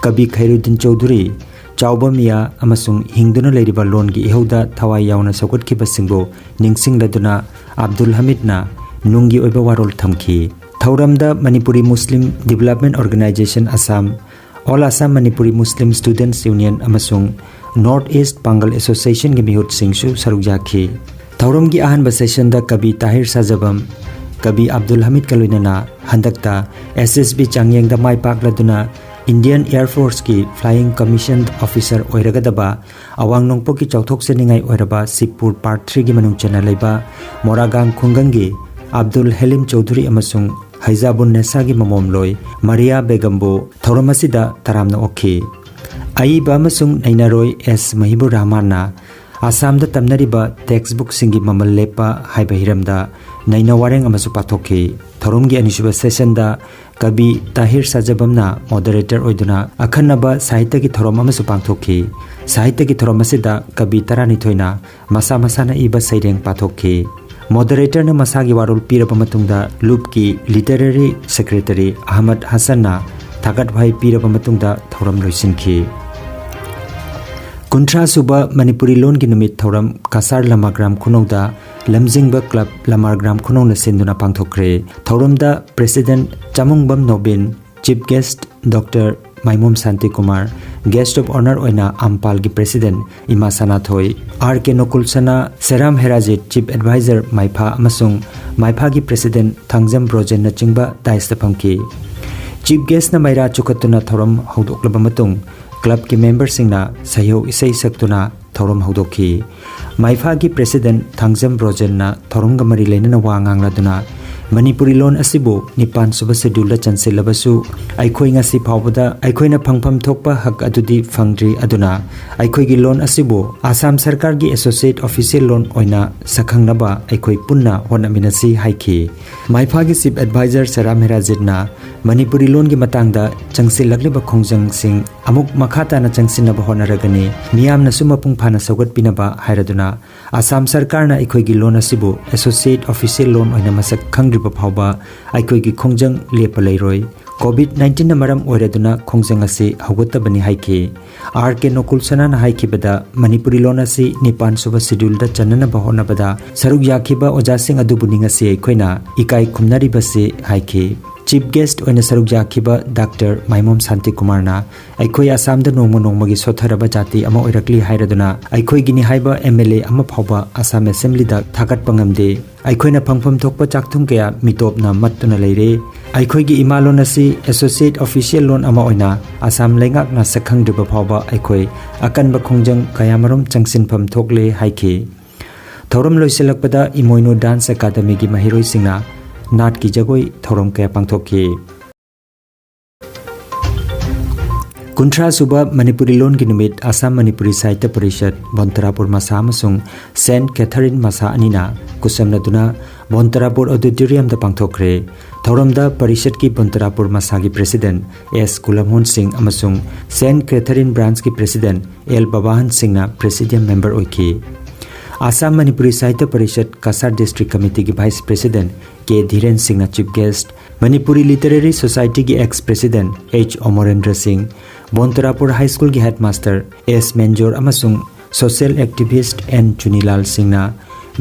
ꯀꯕꯤ ꯈꯩꯔꯨꯗꯤꯟ ꯆꯧꯙꯨꯔꯤ, ꯆꯥꯎꯕ ꯃꯤꯌꯥ ꯑꯃꯁꯨꯡ ꯍꯤꯡꯗꯨꯅ ꯂꯩꯔꯤꯕ ꯂꯣꯟꯒꯤ ꯏꯍꯧꯗ ꯊꯋꯥꯏ ꯌꯥꯎꯅ ꯁꯧꯒꯠꯈꯤꯕꯁꯤꯡꯕꯨ ꯅꯤꯡꯁꯤꯡꯂꯗꯨꯅ ꯑꯕꯗꯨꯜ ꯍꯃꯤꯗꯅ ꯅꯨꯡꯒꯤ ꯑꯣꯏꯕ ꯋꯥꯔꯣꯜ ꯊꯝꯈꯤ꯫ ꯊꯧꯔꯝꯗ Manipuri Muslim development organisation Assam, all Assam Manipuri Muslim students union ꯑꯃꯁꯨꯡ ꯅꯣꯔꯠ ꯏꯁ꯭ꯠ ꯄꯥꯡꯒꯜ ꯑꯦꯁꯣꯁꯤꯌꯦꯁꯟꯒꯤ ꯃꯤꯍꯨꯠꯁꯤꯡꯁꯨ ꯁꯔꯨꯛ ꯌꯥꯈꯤ꯫ ꯊꯧꯔꯝꯒꯤ ꯑꯍꯥꯟꯕ ꯁꯦꯁꯟꯗ ꯀꯕꯤ ꯇꯥꯍꯤꯔ ꯁꯥꯖꯕꯝ, ꯀꯕꯤ ꯑꯕꯗꯨꯜ ꯍꯃꯤꯗꯀ ꯂꯣꯏꯅꯅ ꯍꯟꯗꯛꯇ ꯑꯦꯁ ꯑꯦꯁ ꯕꯤ ꯆꯥꯡꯌꯦꯡꯗ ꯃꯥꯏ ꯄꯥꯛꯂꯗꯨꯅ ꯏꯟꯗꯤꯌꯟ ꯑꯦꯌꯔ ꯐꯣꯔꯁꯀꯤ ꯐ꯭ꯂꯥꯏꯌꯤꯡ ꯀꯃꯤꯁꯟ ꯑꯣꯐꯤꯁꯔ ꯑꯣꯏꯔꯒꯗꯕ ꯑꯋꯥꯡ ꯅꯣꯡꯄꯣꯛꯀꯤ ꯆꯥꯎꯊꯣꯛꯆꯅꯤꯡꯉꯥꯏ ꯑꯣꯏꯔꯕ ꯁꯤꯕꯄꯨꯔ ꯄꯥꯔꯠ ꯊ꯭ꯔꯤꯒꯤ ꯃꯅꯨꯡ ꯆꯟꯅ ꯂꯩꯕ ꯃꯣꯔꯥꯒꯥꯡ ꯈꯨꯡꯒꯪꯒꯤ ꯑꯕꯗꯨꯜ ꯍꯦꯂꯤꯝ ꯆꯧꯙꯨꯔꯤ ꯑꯃꯁꯨꯡ ꯍꯩꯖꯥꯕꯨꯟ ꯅꯦꯁꯥꯒꯤ ꯃꯃꯣꯝꯂꯣꯏ ꯃꯔꯤꯌꯥ ꯕꯦꯒꯝꯕꯨ ꯊꯧꯔꯝ ꯑꯁꯤꯗ ꯇꯔꯥꯝꯅ ꯑꯣꯛꯈꯤ꯫ ꯑꯏꯕ ꯑꯃꯁꯨꯡ ꯅꯩꯅꯔꯣꯏ ꯑꯦꯁ ꯃꯍꯤꯕꯨꯔ ꯔꯍꯃꯥꯟꯅ ꯑꯁꯥꯝꯗ ꯇꯝꯅꯔꯤꯕ ꯇꯦꯛꯁꯕꯨꯛꯁꯤꯡꯒꯤ ꯃꯃꯜ ꯂꯦꯞꯄ ꯍꯥꯏꯕ ꯍꯤꯔꯝꯗ ꯅꯩꯅ ꯋꯥꯔꯦꯡ ꯑꯃꯁꯨ ꯄꯥꯊꯣꯛꯈꯤ꯫ ꯊꯧꯔꯝꯒꯤ ꯑꯅꯤꯁꯨꯕ ꯁꯦꯁꯟꯗ ꯀꯕꯤ ꯇꯥꯍꯤꯔ ꯁꯥꯖꯕꯝꯅ ꯃꯣꯗꯔꯦꯇꯔ ꯑꯣꯏꯗꯨꯅ ꯑꯈꯟꯅꯕ ꯁꯥꯍꯤꯇ꯭ꯌꯒꯤ ꯊꯧꯔꯝ ꯑꯃꯁꯨ ꯄꯥꯡꯊꯣꯛꯈꯤ꯫ ꯁꯥꯍꯤꯇ꯭ꯌꯒꯤ ꯊꯧꯔꯝ ꯑꯁꯤꯗ ꯀꯕꯤ ꯇꯔꯥꯅꯤꯊꯣꯏꯅ ꯃꯁꯥ ꯃꯁꯥꯅ ꯏꯕ ꯁꯩꯔꯦꯡ ꯄꯥꯊꯣꯛꯈꯤ꯫ ꯃꯣꯗꯔꯦꯇꯔꯅ ꯃꯁꯥꯒꯤ ꯋꯥꯔꯣꯜ ꯄꯤꯔꯕ ꯃꯇꯨꯡꯗ ꯂꯨꯞꯀꯤ ꯂꯤꯇꯔꯦꯔꯤ ꯁꯦꯀ꯭ꯔꯦꯇꯔꯤ ꯑꯍꯃꯗ ꯍꯁꯟꯅ ꯊꯥꯒꯠ ꯋꯥꯍꯩ ꯄꯤꯔꯕ ꯃꯇꯨꯡꯗ ꯊꯧꯔꯝ ꯂꯣꯏꯁꯤꯟꯈꯤ꯫ ꯀꯨꯟꯊ꯭ꯔꯥ ꯁꯨꯕ ꯃꯅꯤꯄꯨꯔꯤ ꯂꯣꯟꯒꯤ ꯅꯨꯃꯤꯠ ꯊꯧꯔꯝ ꯀꯁꯥꯔ ꯂꯃꯥꯒ꯭ꯔꯥꯝ ꯈꯨꯅꯧꯗ ꯂꯝꯖꯤꯡꯕ ꯀ꯭ꯂꯕ ꯂꯃꯥꯒ꯭ꯔꯥꯝ ꯈꯨꯅꯧꯅ ꯁꯤꯟꯗꯨꯅ ꯄꯥꯡꯊꯣꯛꯈ꯭ꯔꯦ꯫ ꯊꯧꯔꯝꯗ president Chamungbam Nobin, chief guest doctor Maimom Shantikumar, guest of honour ꯑꯣꯏꯅ ꯑꯝꯄꯥꯜꯒꯤ ꯄ꯭ꯔꯦꯁꯤꯗꯦꯟꯠ ꯏꯃꯥ ꯁꯅꯥꯊꯣꯏ, ꯑꯥꯔ ꯀꯦ ꯅꯣꯀꯨꯜ ꯁꯅꯥ, ꯁꯦꯔꯥꯝ ꯍꯦꯔꯥꯖꯤꯠ, ꯆꯤꯐ ꯑꯦꯗꯚꯥꯏꯖꯔ ꯃꯥꯏꯐꯥ ꯑꯃꯁꯨꯡ ꯃꯥꯏꯐꯥꯒꯤ ꯄ꯭ꯔꯦꯁꯤꯗꯦꯟꯠ ꯊꯥꯡꯖꯝ ꯕ꯭ꯔꯣꯖꯦꯟꯅꯆꯤꯡꯕ ꯗꯥꯏꯁꯇ ꯐꯝꯈꯤ꯫ ꯆꯤꯐ ꯒꯦꯁ꯭ꯠꯅ ꯃꯩꯔꯥ ꯆꯨꯈꯠꯇꯨꯅ ꯊꯧꯔꯝ ꯍꯧꯗꯣꯛꯂꯕ ꯃꯇꯨꯡ ꯀ꯭ꯂꯕꯀꯤ ꯃꯦꯝꯕꯔꯁꯤꯡꯅ ꯁꯩꯍꯧ ꯏꯁꯩ ꯁꯛꯇꯨꯅ ꯊꯧꯔꯝ ꯍꯧꯗꯣꯛꯈꯤ꯫ ꯃꯥꯏꯐꯥꯒꯤ ꯄ꯭ꯔꯦꯁꯤꯗꯦꯟꯠ ꯊꯥꯡꯖꯝ ꯕ꯭ꯔꯣꯖꯦꯟꯅ ꯊꯧꯔꯝꯒ ꯃꯔꯤ ꯂꯩꯅꯅ ꯋꯥ ꯉꯥꯡꯂꯗꯨꯅ ꯃꯅꯤꯄꯨꯔꯤ ꯂꯣꯟ ꯑꯁꯤꯕꯨ ꯅꯤꯄꯥꯟ ꯁꯨꯕ ꯁꯦꯗ꯭ꯌꯨꯜꯗ ꯆꯟꯁꯤꯜꯂꯕꯁꯨ ꯑꯩꯈꯣꯏ ꯉꯁꯤ ꯐꯥꯎꯕꯗ ꯑꯩꯈꯣꯏꯅ ꯐꯪꯐꯝ ꯊꯣꯛꯄ ꯍꯛ ꯑꯗꯨꯗꯤ ꯐꯪꯗ꯭ꯔꯤ꯫ ꯑꯗꯨꯅ ꯑꯩꯈꯣꯏꯒꯤ ꯂꯣꯟ ꯑꯁꯤꯕꯨ ꯑꯁꯥꯝ ꯁꯔꯀꯥꯔꯒꯤ ꯑꯦꯁꯣꯁꯤꯌꯦꯠ ꯑꯣꯐꯤꯁꯤꯌꯦꯜ ꯂꯣꯟ ꯑꯣꯏꯅ ꯁꯛꯈꯪꯅꯕ ꯑꯩꯈꯣꯏ ꯄꯨꯟꯅ ꯍꯣꯠꯅꯃꯤꯟꯅꯁꯤ ꯍꯥꯏꯈꯤ꯫ ꯃꯥꯏꯐꯥꯒꯤ ꯆꯤꯐ ꯑꯦꯗꯚꯥꯏꯖꯔ ꯁꯦꯔꯥꯝ ꯍꯦꯔꯥꯖꯤꯠꯅ ꯃꯅꯤꯄꯨꯔꯤ ꯂꯣꯟꯒꯤ ꯃꯇꯥꯡꯗ ꯆꯪꯁꯤꯜꯂꯛꯂꯤꯕ ꯈꯣꯡꯖꯪꯁꯤꯡ ꯑꯃꯨꯛ ꯃꯈꯥ ꯇꯥꯅ ꯆꯪꯁꯤꯟꯅꯕ ꯍꯣꯠꯅꯔꯒꯅꯤ, ꯃꯤꯌꯥꯝꯅꯁꯨ ꯃꯄꯨꯡ ꯐꯥꯅ ꯁꯧꯒꯠꯄꯤꯅꯕ ꯍꯥꯏꯔꯗꯨꯅ, ꯑꯁꯥꯝ ꯁꯔꯀꯥꯔꯅ ꯑꯩꯈꯣꯏꯒꯤ ꯂꯣꯟ ꯑꯁꯤꯕꯨ ꯑꯦꯁꯣꯁꯤꯌꯦꯠ ꯑꯣꯐꯤꯁꯤꯌꯦꯜ ꯂꯣꯟ ꯑꯣꯏꯅ ꯃꯁꯛ ꯈꯪꯗ꯭ꯔꯤꯕ ꯐꯥꯎꯕ ꯑꯩꯈꯣꯏꯒꯤ ꯈꯣꯡꯖꯪ ꯂꯦꯞꯄ ꯂꯩꯔꯣꯏ꯫ ꯀꯣꯚꯤꯗ ꯅꯥꯏꯟꯇꯤꯟꯅ ꯃꯔꯝ ꯑꯣꯏꯔꯗꯨꯅ ꯈꯣꯡꯖꯪ ꯑꯁꯤ ꯍꯧꯒꯠꯇꯕꯅꯤ ꯍꯥꯏꯈꯤ꯫ ꯑꯥꯔ ꯀꯦ ꯅꯣꯀꯨꯜ ꯁꯅꯥꯅ ꯍꯥꯏꯈꯤꯕꯗ, ꯃꯅꯤꯄꯨꯔꯤ ꯂꯣꯟ ꯑꯁꯤ ꯅꯤꯄꯥꯟ ꯁꯨꯕ ꯁꯦꯗ꯭ꯌꯨꯜꯗ ꯆꯟꯅꯅꯕ ꯍꯣꯠꯅꯕꯗ ꯁꯔꯨꯛ ꯌꯥꯈꯤꯕ ꯑꯣꯖꯥꯁꯤꯡ ꯑꯗꯨꯕꯨꯅꯤ ꯉꯁꯤ ꯑꯩꯈꯣꯏꯅ ꯏꯀꯥꯏ ꯈꯨꯝꯅꯔꯤꯕꯁꯤ ꯍꯥꯏꯈꯤ꯫ ꯆꯤꯐ ꯒꯦꯁ꯭ꯠ ꯑꯣꯏꯅ ꯁꯔꯨꯛ ꯌꯥꯈꯤꯕ ꯗꯥꯛꯇꯔ ꯃꯥꯏꯃꯣꯝ ꯁꯥꯟꯇꯤꯀꯨꯃꯥꯔꯅ ꯑꯩꯈꯣꯏ ꯑꯁꯥꯝꯗ ꯅꯣꯡꯃ ꯅꯣꯡꯃꯒꯤ ꯁꯣꯠꯊꯔꯕ ꯖꯥꯇꯤ ꯑꯃ ꯑꯣꯏꯔꯛꯂꯤ ꯍꯥꯏꯔꯗꯨꯅ ꯑꯩꯈꯣꯏꯒꯤꯅꯤ ꯍꯥꯏꯕ ꯑꯦꯝ ꯑꯦꯜ ꯑꯦ ꯑꯃ ꯐꯥꯎꯕ ꯑꯁꯥꯝ ꯑꯦꯁꯦꯝꯕ꯭ꯂꯤꯗ ꯊꯥꯒꯠꯄ ꯉꯝꯗꯦ꯫ ꯑꯩꯈꯣꯏꯅ ꯐꯪꯐꯝ ꯊꯣꯛꯄ ꯆꯥꯛꯊꯨꯡ ꯀꯌꯥ ꯃꯤꯇꯣꯞꯅ ꯃꯠꯇꯨꯅ ꯂꯩꯔꯦ꯫ ꯑꯩꯈꯣꯏꯒꯤ ꯏꯃꯥ ꯂꯣꯟ ꯑꯁꯤ ꯑꯦꯁꯣꯁꯤꯌꯦꯠ ꯑꯣꯐꯤꯁꯤꯌꯦꯜ ꯂꯣꯟ ꯑꯃ ꯑꯣꯏꯅ ꯑꯁꯥꯝ ꯂꯩꯉꯥꯛꯅ ꯁꯛꯈꯪꯗ꯭ꯔꯤꯕ ꯐꯥꯎꯕ ꯑꯩꯈꯣꯏ ꯑꯀꯟꯕ ꯈꯣꯡꯖꯪ ꯀꯌꯥꯃꯔꯨꯝ ꯆꯪꯁꯤꯟꯐꯝ ꯊꯣꯛꯂꯦ ꯍꯥꯏꯈꯤ꯫ ꯊꯧꯔꯝ ꯂꯣꯏꯁꯤꯜꯂꯛꯄꯗ ꯏꯃꯣꯏꯅꯨ ꯗꯥꯟꯁ ꯑꯦꯀꯥꯗꯃꯤꯒꯤ ꯃꯍꯩꯔꯣꯏꯁꯤꯡꯅ ꯅꯥꯠꯀꯤ ꯖꯒꯣꯏ ꯊꯧꯔꯝ ꯀꯌꯥ ꯄꯥꯡꯊꯣꯛꯈꯤ꯫ ꯀꯨꯟꯊ꯭ꯔꯥ ꯁꯨꯕ ꯃꯅꯤꯄꯨꯔꯤ ꯂꯣꯟꯒꯤ ꯅꯨꯃꯤꯠ ꯑꯁꯥꯝ ꯃꯅꯤꯄꯨꯔꯤ ꯁꯥꯍꯤꯇ꯭ꯌ ꯄꯔꯤꯁꯠ, ꯕꯣꯟꯇꯔꯥꯄꯨꯔ ꯃꯁꯥ ꯑꯃꯁꯨꯡ ꯁꯦꯟꯠ ꯀꯦꯊꯔꯤꯟ ꯃꯁꯥ ꯑꯅꯤꯅ ꯈꯨꯠꯁꯝꯅꯗꯨꯅ ꯕꯣꯟꯇꯔꯥꯄꯨꯔ ꯑꯣꯗꯤꯇꯣꯔꯤꯌꯝꯗ ꯄꯥꯡꯊꯣꯛꯈ꯭ꯔꯦ꯫ ꯊꯧꯔꯝꯗ ꯄꯔꯤꯁꯠꯀꯤ ꯕꯣꯟꯇꯔꯥꯄꯨꯔ ꯃꯁꯥꯒꯤ ꯄ꯭ꯔꯦꯁꯤꯗꯦꯟꯠ ꯑꯦꯁ ꯀꯨꯂꯝꯍꯣꯟ ꯁꯤꯡ ꯑꯃꯁꯨꯡ ꯁꯦꯟꯠ ꯀꯦꯊꯔꯤꯟ ꯕ꯭ꯔꯥꯟꯁꯀꯤ ꯄ꯭ꯔꯦꯁꯤꯗꯦꯟꯠ ꯑꯦꯜ ꯕꯕꯥꯍꯟ ꯁꯤꯡꯅ ꯄ꯭ꯔꯦꯁꯤꯗꯤꯌꯝ ꯃꯦꯝꯕꯔ ꯑꯣꯏꯈꯤ꯫ ꯑꯁꯥꯝ ꯃꯅꯤꯄꯨꯔꯤ ꯁꯥꯍꯤꯇ꯭ꯌ ꯄꯔꯤꯁꯠ ꯀꯁꯥꯔ ꯗꯤꯁꯇ꯭ꯔꯤꯛ ꯀꯃꯤꯇꯤꯒꯤ ꯚꯥꯏꯁ ꯄ꯭ꯔꯦꯁꯤꯗꯦꯟꯠ ꯀꯦ ꯙꯤꯔꯦꯟ ꯁꯤꯡꯅ ꯆꯤꯐ ꯒꯦꯁ꯭ꯠ, ꯃꯅꯤꯄꯨꯔꯤ ꯂꯤꯇꯔꯦꯔꯤ ꯁꯣꯁꯥꯏꯇꯤꯒꯤ ex president H Amarendra Singh, Bontarapur ꯍꯥꯏ ꯁ꯭ꯀꯨꯜꯒꯤ ꯍꯦꯗꯃꯥꯁꯇꯔ ꯑꯦꯁ ꯃꯦꯟꯖꯣꯔ ꯑꯃꯁꯨꯡ ꯁꯣꯁꯤꯌꯦꯜ ꯑꯦꯛꯇꯤꯚꯤꯁ꯭ꯠ ꯑꯦꯟ ꯆꯨꯅꯤꯂꯥꯜ ꯁꯤꯡꯅ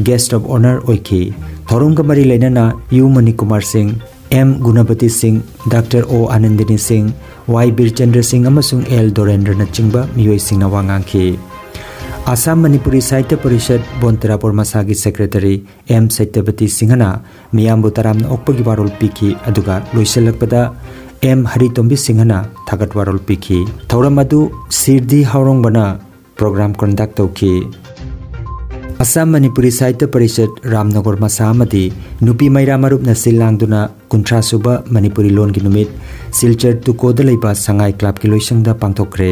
ꯒꯦꯁ꯭ꯠ ꯑꯣꯐ ꯑꯣꯅꯔ ꯑꯣꯏꯈꯤ꯫ ꯊꯧꯔꯝꯒ ꯃꯔꯤ ꯂꯩꯅꯅ ꯌꯨ ꯃꯅꯤꯀꯨꯃꯥꯔ ꯁꯤꯡ, ꯑꯦꯝ ꯒꯨꯅꯄꯇꯤ ꯁꯤꯡ, ꯗꯥꯛꯇꯔ ꯑꯣ ꯑꯥꯅꯟꯗꯤꯅꯤ ꯁꯤꯡ, ꯋꯥꯏ ꯕꯤꯔꯆꯟꯗ꯭ꯔ ꯁꯤꯡ ꯑꯃꯁꯨꯡ ꯑꯦꯜ ꯗꯣꯔꯦꯟꯗ꯭ꯔꯅꯆꯤꯡꯕ ꯃꯤꯑꯣꯏꯁꯤꯡꯅ ꯋꯥ ꯉꯥꯡꯈꯤ꯫ ꯑꯁꯥꯝ ꯃꯅꯤꯄꯨꯔꯤ ꯁꯥꯍꯤꯇ꯭ꯌ ꯄꯔꯤꯁꯠ ꯕꯣꯟꯇꯔꯥꯄꯨꯔ ꯃꯁꯥꯒꯤ ꯁꯦꯀ꯭ꯔꯦꯇꯔꯤ ꯑꯦꯝ ꯁꯇ꯭ꯌꯕꯇꯤ ꯁꯤꯡꯍꯅ ꯃꯤꯌꯥꯝꯕꯨ ꯇꯔꯥꯝꯅ ꯑꯣꯛꯄꯒꯤ ꯋꯥꯔꯣꯜ ꯄꯤꯈꯤ, ꯑꯗꯨꯒ ꯂꯣꯏꯁꯤꯜꯂꯛꯄꯗ ꯑꯦꯝ ꯍꯔꯤꯇꯣꯝꯕꯤ ꯁꯤꯡꯍꯅ ꯊꯥꯒꯠ ꯋꯥꯔꯣꯜ ꯄꯤꯈꯤ꯫ ꯊꯧꯔꯝ ꯑꯗꯨ ꯁꯤꯔꯗꯤ ꯍꯥꯎꯔꯣꯡꯕꯅ ꯄ꯭ꯔꯣꯒ꯭ꯔꯥꯝ ꯀꯟꯗꯛ ꯇꯧꯈꯤ꯫ ꯑꯁꯥꯝ ꯃꯅꯤꯄꯨꯔꯤ ꯁꯥꯍꯤꯇ꯭ꯌ ꯄꯔꯤꯁꯠ ꯔꯥꯝꯅꯒꯔ ꯃꯁꯥ ꯑꯃꯗꯤ ꯅꯨꯄꯤ ꯃꯩꯔꯥ ꯃꯔꯨꯞꯅ ꯁꯤꯜ ꯂꯥꯡꯗꯨꯅ ꯀꯨꯟꯊ꯭ꯔꯥ ꯁꯨꯕ ꯃꯅꯤꯄꯨꯔꯤ ꯂꯣꯟꯒꯤ ꯅꯨꯃꯤꯠ ꯁꯤꯜꯆꯔ ꯇꯨꯀꯣꯗ ꯂꯩꯕ ꯁꯉꯥꯏ ꯀ꯭ꯂꯕꯀꯤ ꯂꯣꯏꯁꯪꯗ ꯄꯥꯡꯊꯣꯛꯈ꯭ꯔꯦ꯫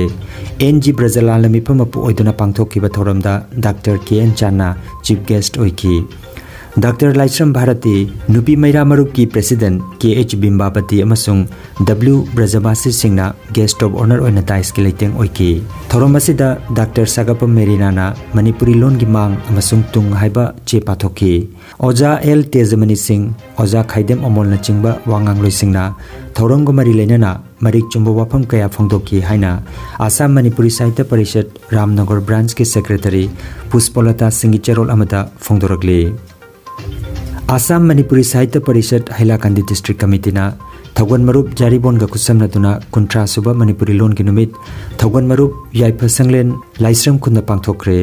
ꯑꯦꯟ ꯖꯤ ꯕ꯭ꯔꯖꯂꯥꯜꯅ ꯃꯤꯐꯝ ꯃꯄꯨ ꯑꯣꯏꯗꯨꯅ ꯄꯥꯡꯊꯣꯛꯈꯤꯕ ꯊꯧꯔꯝꯗ ꯗꯥꯛꯇꯔ ꯀꯦ ꯑꯦꯟ ꯆꯥꯟꯅ ꯆꯤꯐ ꯒꯦꯁ꯭ꯠ ꯑꯣꯏꯈꯤ꯫ ꯗꯥꯛꯇꯔ ꯂꯥꯏꯁ꯭ꯔꯝ ꯚꯥꯔꯇꯤ, ꯅꯨꯄꯤ ꯃꯩꯔꯥ ꯃꯔꯨꯞꯀꯤ ꯄ꯭ꯔꯦꯁꯤꯗꯦꯟꯠ ꯀꯦ ꯑꯩꯆ ꯕꯤꯝꯕꯥꯕꯇꯤ ꯑꯃꯁꯨꯡ ꯗꯕ꯭ꯂꯤꯎ ꯕ꯭ꯔꯖꯕꯥꯁꯤ ꯁꯤꯡꯅ ꯒꯦꯁ꯭ꯠ ꯑꯣꯐ ꯑꯣꯅꯔ ꯑꯣꯏꯅ ꯗꯥꯏꯁꯀꯤ ꯂꯩꯇꯦꯡ ꯑꯣꯏꯈꯤ꯫ ꯊꯧꯔꯝ ꯑꯁꯤꯗ ꯗꯥꯛꯇꯔ ꯁꯥꯒꯥꯄꯝ ꯃꯦꯔꯤꯅꯥꯅ ꯃꯅꯤꯄꯨꯔꯤ ꯂꯣꯟꯒꯤ ꯃꯥꯡ ꯑꯃꯁꯨꯡ ꯇꯨꯡ ꯍꯥꯏꯕ ꯆꯦ ꯄꯥꯊꯣꯛꯈꯤ꯫ ꯑꯣꯖꯥ ꯑꯦꯜ ꯇꯦꯖꯃꯅꯤ ꯁꯤꯡ, ꯑꯣꯖꯥ ꯈꯥꯏꯗꯦꯝ ꯑꯃꯣꯜꯅꯆꯤꯡꯕ ꯋꯥ ꯉꯥꯡꯂꯣꯏꯁꯤꯡꯅ ꯊꯧꯔꯝꯒ ꯃꯔꯤ ꯂꯩꯅꯅ ꯃꯔꯤꯛ ꯆꯨꯝꯕ ꯋꯥꯐꯝ ꯀꯌꯥ ꯐꯣꯡꯗꯣꯛꯈꯤ ꯍꯥꯏꯅ ꯑꯁꯥꯝ ꯃꯅꯤꯄꯨꯔꯤ ꯁꯥꯍꯤꯇ꯭ꯌ ꯄꯔꯤꯁꯠ ꯔꯥꯝꯅꯒꯔ ꯕ꯭ꯔꯥꯟꯆꯀꯤ ꯁꯦꯀ꯭ꯔꯦꯇꯔꯤ ꯄꯨꯁꯄꯂꯇꯥ ꯁꯤꯡꯒꯤ ꯆꯦꯔꯣꯜ ꯑꯃꯗ ꯐꯣꯡꯗꯣꯔꯛꯂꯤ꯫ ꯑꯁꯥꯝ ꯃꯅꯤꯄꯨꯔꯤ ꯁꯥꯍꯤꯇ꯭ꯌ ꯄꯔꯤꯁꯠ ꯍꯩꯂꯥꯀꯥꯟꯗꯤ ꯗꯤꯁꯇ꯭ꯔꯤꯛ ꯀꯃꯤꯇꯤꯅ ꯊꯧꯒꯟ ꯃꯔꯨꯞ ꯖꯥꯔꯤꯕꯣꯟꯒ ꯈꯨꯠꯁꯝꯅꯗꯨꯅ ꯀꯨꯟꯊ꯭ꯔꯥ ꯁꯨꯕ ꯃꯅꯤꯄꯨꯔꯤ ꯂꯣꯟꯒꯤ ꯅꯨꯃꯤꯠ ꯊꯧꯒꯟ ꯃꯔꯨꯞ ꯌꯥꯏꯐ ꯁꯪꯂꯦꯟ ꯂꯥꯏꯁ꯭ꯔꯝ ꯈꯨꯟꯗ ꯄꯥꯡꯊꯣꯛꯈ꯭ꯔꯦ꯫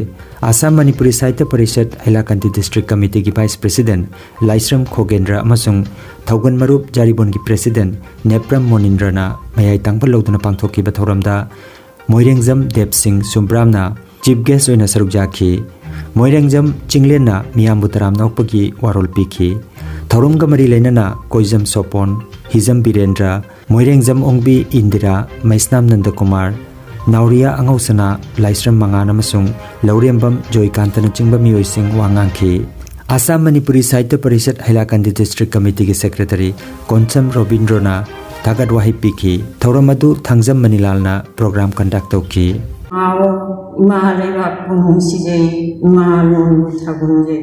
ꯑꯁꯥꯝ ꯃꯅꯤꯄꯨꯔꯤ ꯁꯥꯍꯤꯇ꯭ꯌ ꯄꯔꯤꯁꯠ ꯍꯩꯂꯥꯀꯥꯟꯗꯤ ꯗꯤꯁꯇ꯭ꯔꯤꯛ ꯀꯃꯤꯇꯤꯒꯤ ꯚꯥꯏꯁ ꯄ꯭ꯔꯦꯁꯤꯗꯦꯟꯠ ꯂꯥꯏꯁ꯭ꯔꯝ ꯈꯣꯒꯦꯟꯗ꯭ꯔ ꯑꯃꯁꯨꯡ ꯊꯧꯒꯟ ꯃꯔꯨꯞ ꯖꯥꯔꯤꯕꯣꯟꯒꯤ ꯄ꯭ꯔꯦꯁꯤꯗꯦꯟꯠ ꯅꯦꯄ꯭ꯔꯝ ꯃꯣꯅꯤꯟꯗ꯭ꯔꯅ ꯃꯌꯥꯏ ꯇꯥꯡꯕ ꯂꯧꯗꯨꯅ ꯄꯥꯡꯊꯣꯛꯈꯤꯕ ꯊꯧꯔꯝꯗ ꯃꯣꯏꯔꯦꯡꯖꯝ ꯗꯦꯕ ꯁꯤꯡ ꯁꯨꯝꯕ꯭ꯔꯥꯝꯅ ꯆꯤꯐ ꯒꯦꯁ꯭ꯠ ꯑꯣꯏꯅ ꯁꯔꯨꯛ ꯌꯥꯈꯤ꯫ ꯃꯣꯏꯔꯦꯡꯖꯝ ꯆꯤꯡꯂꯦꯟꯅ ꯃꯤꯌꯥꯝꯕꯨ ꯇꯔꯥꯝꯅ ꯑꯣꯛꯄꯒꯤ ꯋꯥꯔꯣꯜ ꯄꯤꯈꯤ꯫ ꯊꯧꯔꯝꯒ ꯃꯔꯤ ꯂꯩꯅꯅ ꯀꯣꯏꯖꯝ ꯁꯣꯄꯣꯟ, ꯍꯤꯖꯝ ꯕꯤꯔꯦꯟꯗ꯭ꯔ, ꯃꯣꯏꯔꯦꯡꯖꯝ ꯑꯣꯡꯕꯤ ꯏꯟꯗꯤꯔꯥ, ꯃꯩꯁꯅꯥꯝ ꯅꯟꯗꯀꯨꯃꯥꯔ, ꯅꯥꯎꯔꯤꯌꯥ ꯑꯉꯧꯁꯅꯥ, ꯂꯥꯏꯁ꯭ꯔꯝ ꯃꯉꯥꯟ ꯑꯃꯁꯨꯡ ꯂꯧꯔꯦꯝꯕꯝ ꯖꯣꯏꯀꯥꯟꯇꯅꯆꯤꯡꯕ ꯃꯤꯑꯣꯏꯁꯤꯡ ꯋꯥ ꯉꯥꯡꯈꯤ꯫ ꯑꯁꯥꯝ ꯃꯅꯤꯄꯨꯔꯤ ꯁꯥꯍꯤꯇ꯭ꯌ ꯄꯔꯤꯁꯠ ꯍꯩꯂꯥꯀꯟꯗꯤ ꯗꯤꯁꯇ꯭ꯔꯤꯛ ꯀꯃꯤꯇꯤꯒꯤ ꯁꯦꯀ꯭ꯔꯦꯇꯔꯤ ꯀꯣꯟꯁꯝ ꯔꯣꯕꯤꯟꯗ꯭ꯔꯣꯅ ꯊꯥꯒꯠ ꯋꯥꯍꯩ ꯄꯤꯈꯤ꯫ ꯊꯧꯔꯝ ꯑꯗꯨ ꯊꯥꯡꯖꯝ ꯃꯅꯤꯂꯥꯜꯅ ꯄ꯭ꯔꯣꯒ꯭ꯔꯥꯝ ꯀꯟꯗꯛ ꯇꯧꯈꯤ꯫ ꯃꯥꯑꯣ, ꯏꯃꯥ ꯂꯩꯕꯥꯛꯄꯨ ꯅꯨꯡꯁꯤꯖꯩ, ꯏꯃꯥ ꯂꯣꯟꯕꯨ ꯊꯥꯒꯨꯝꯖꯩ,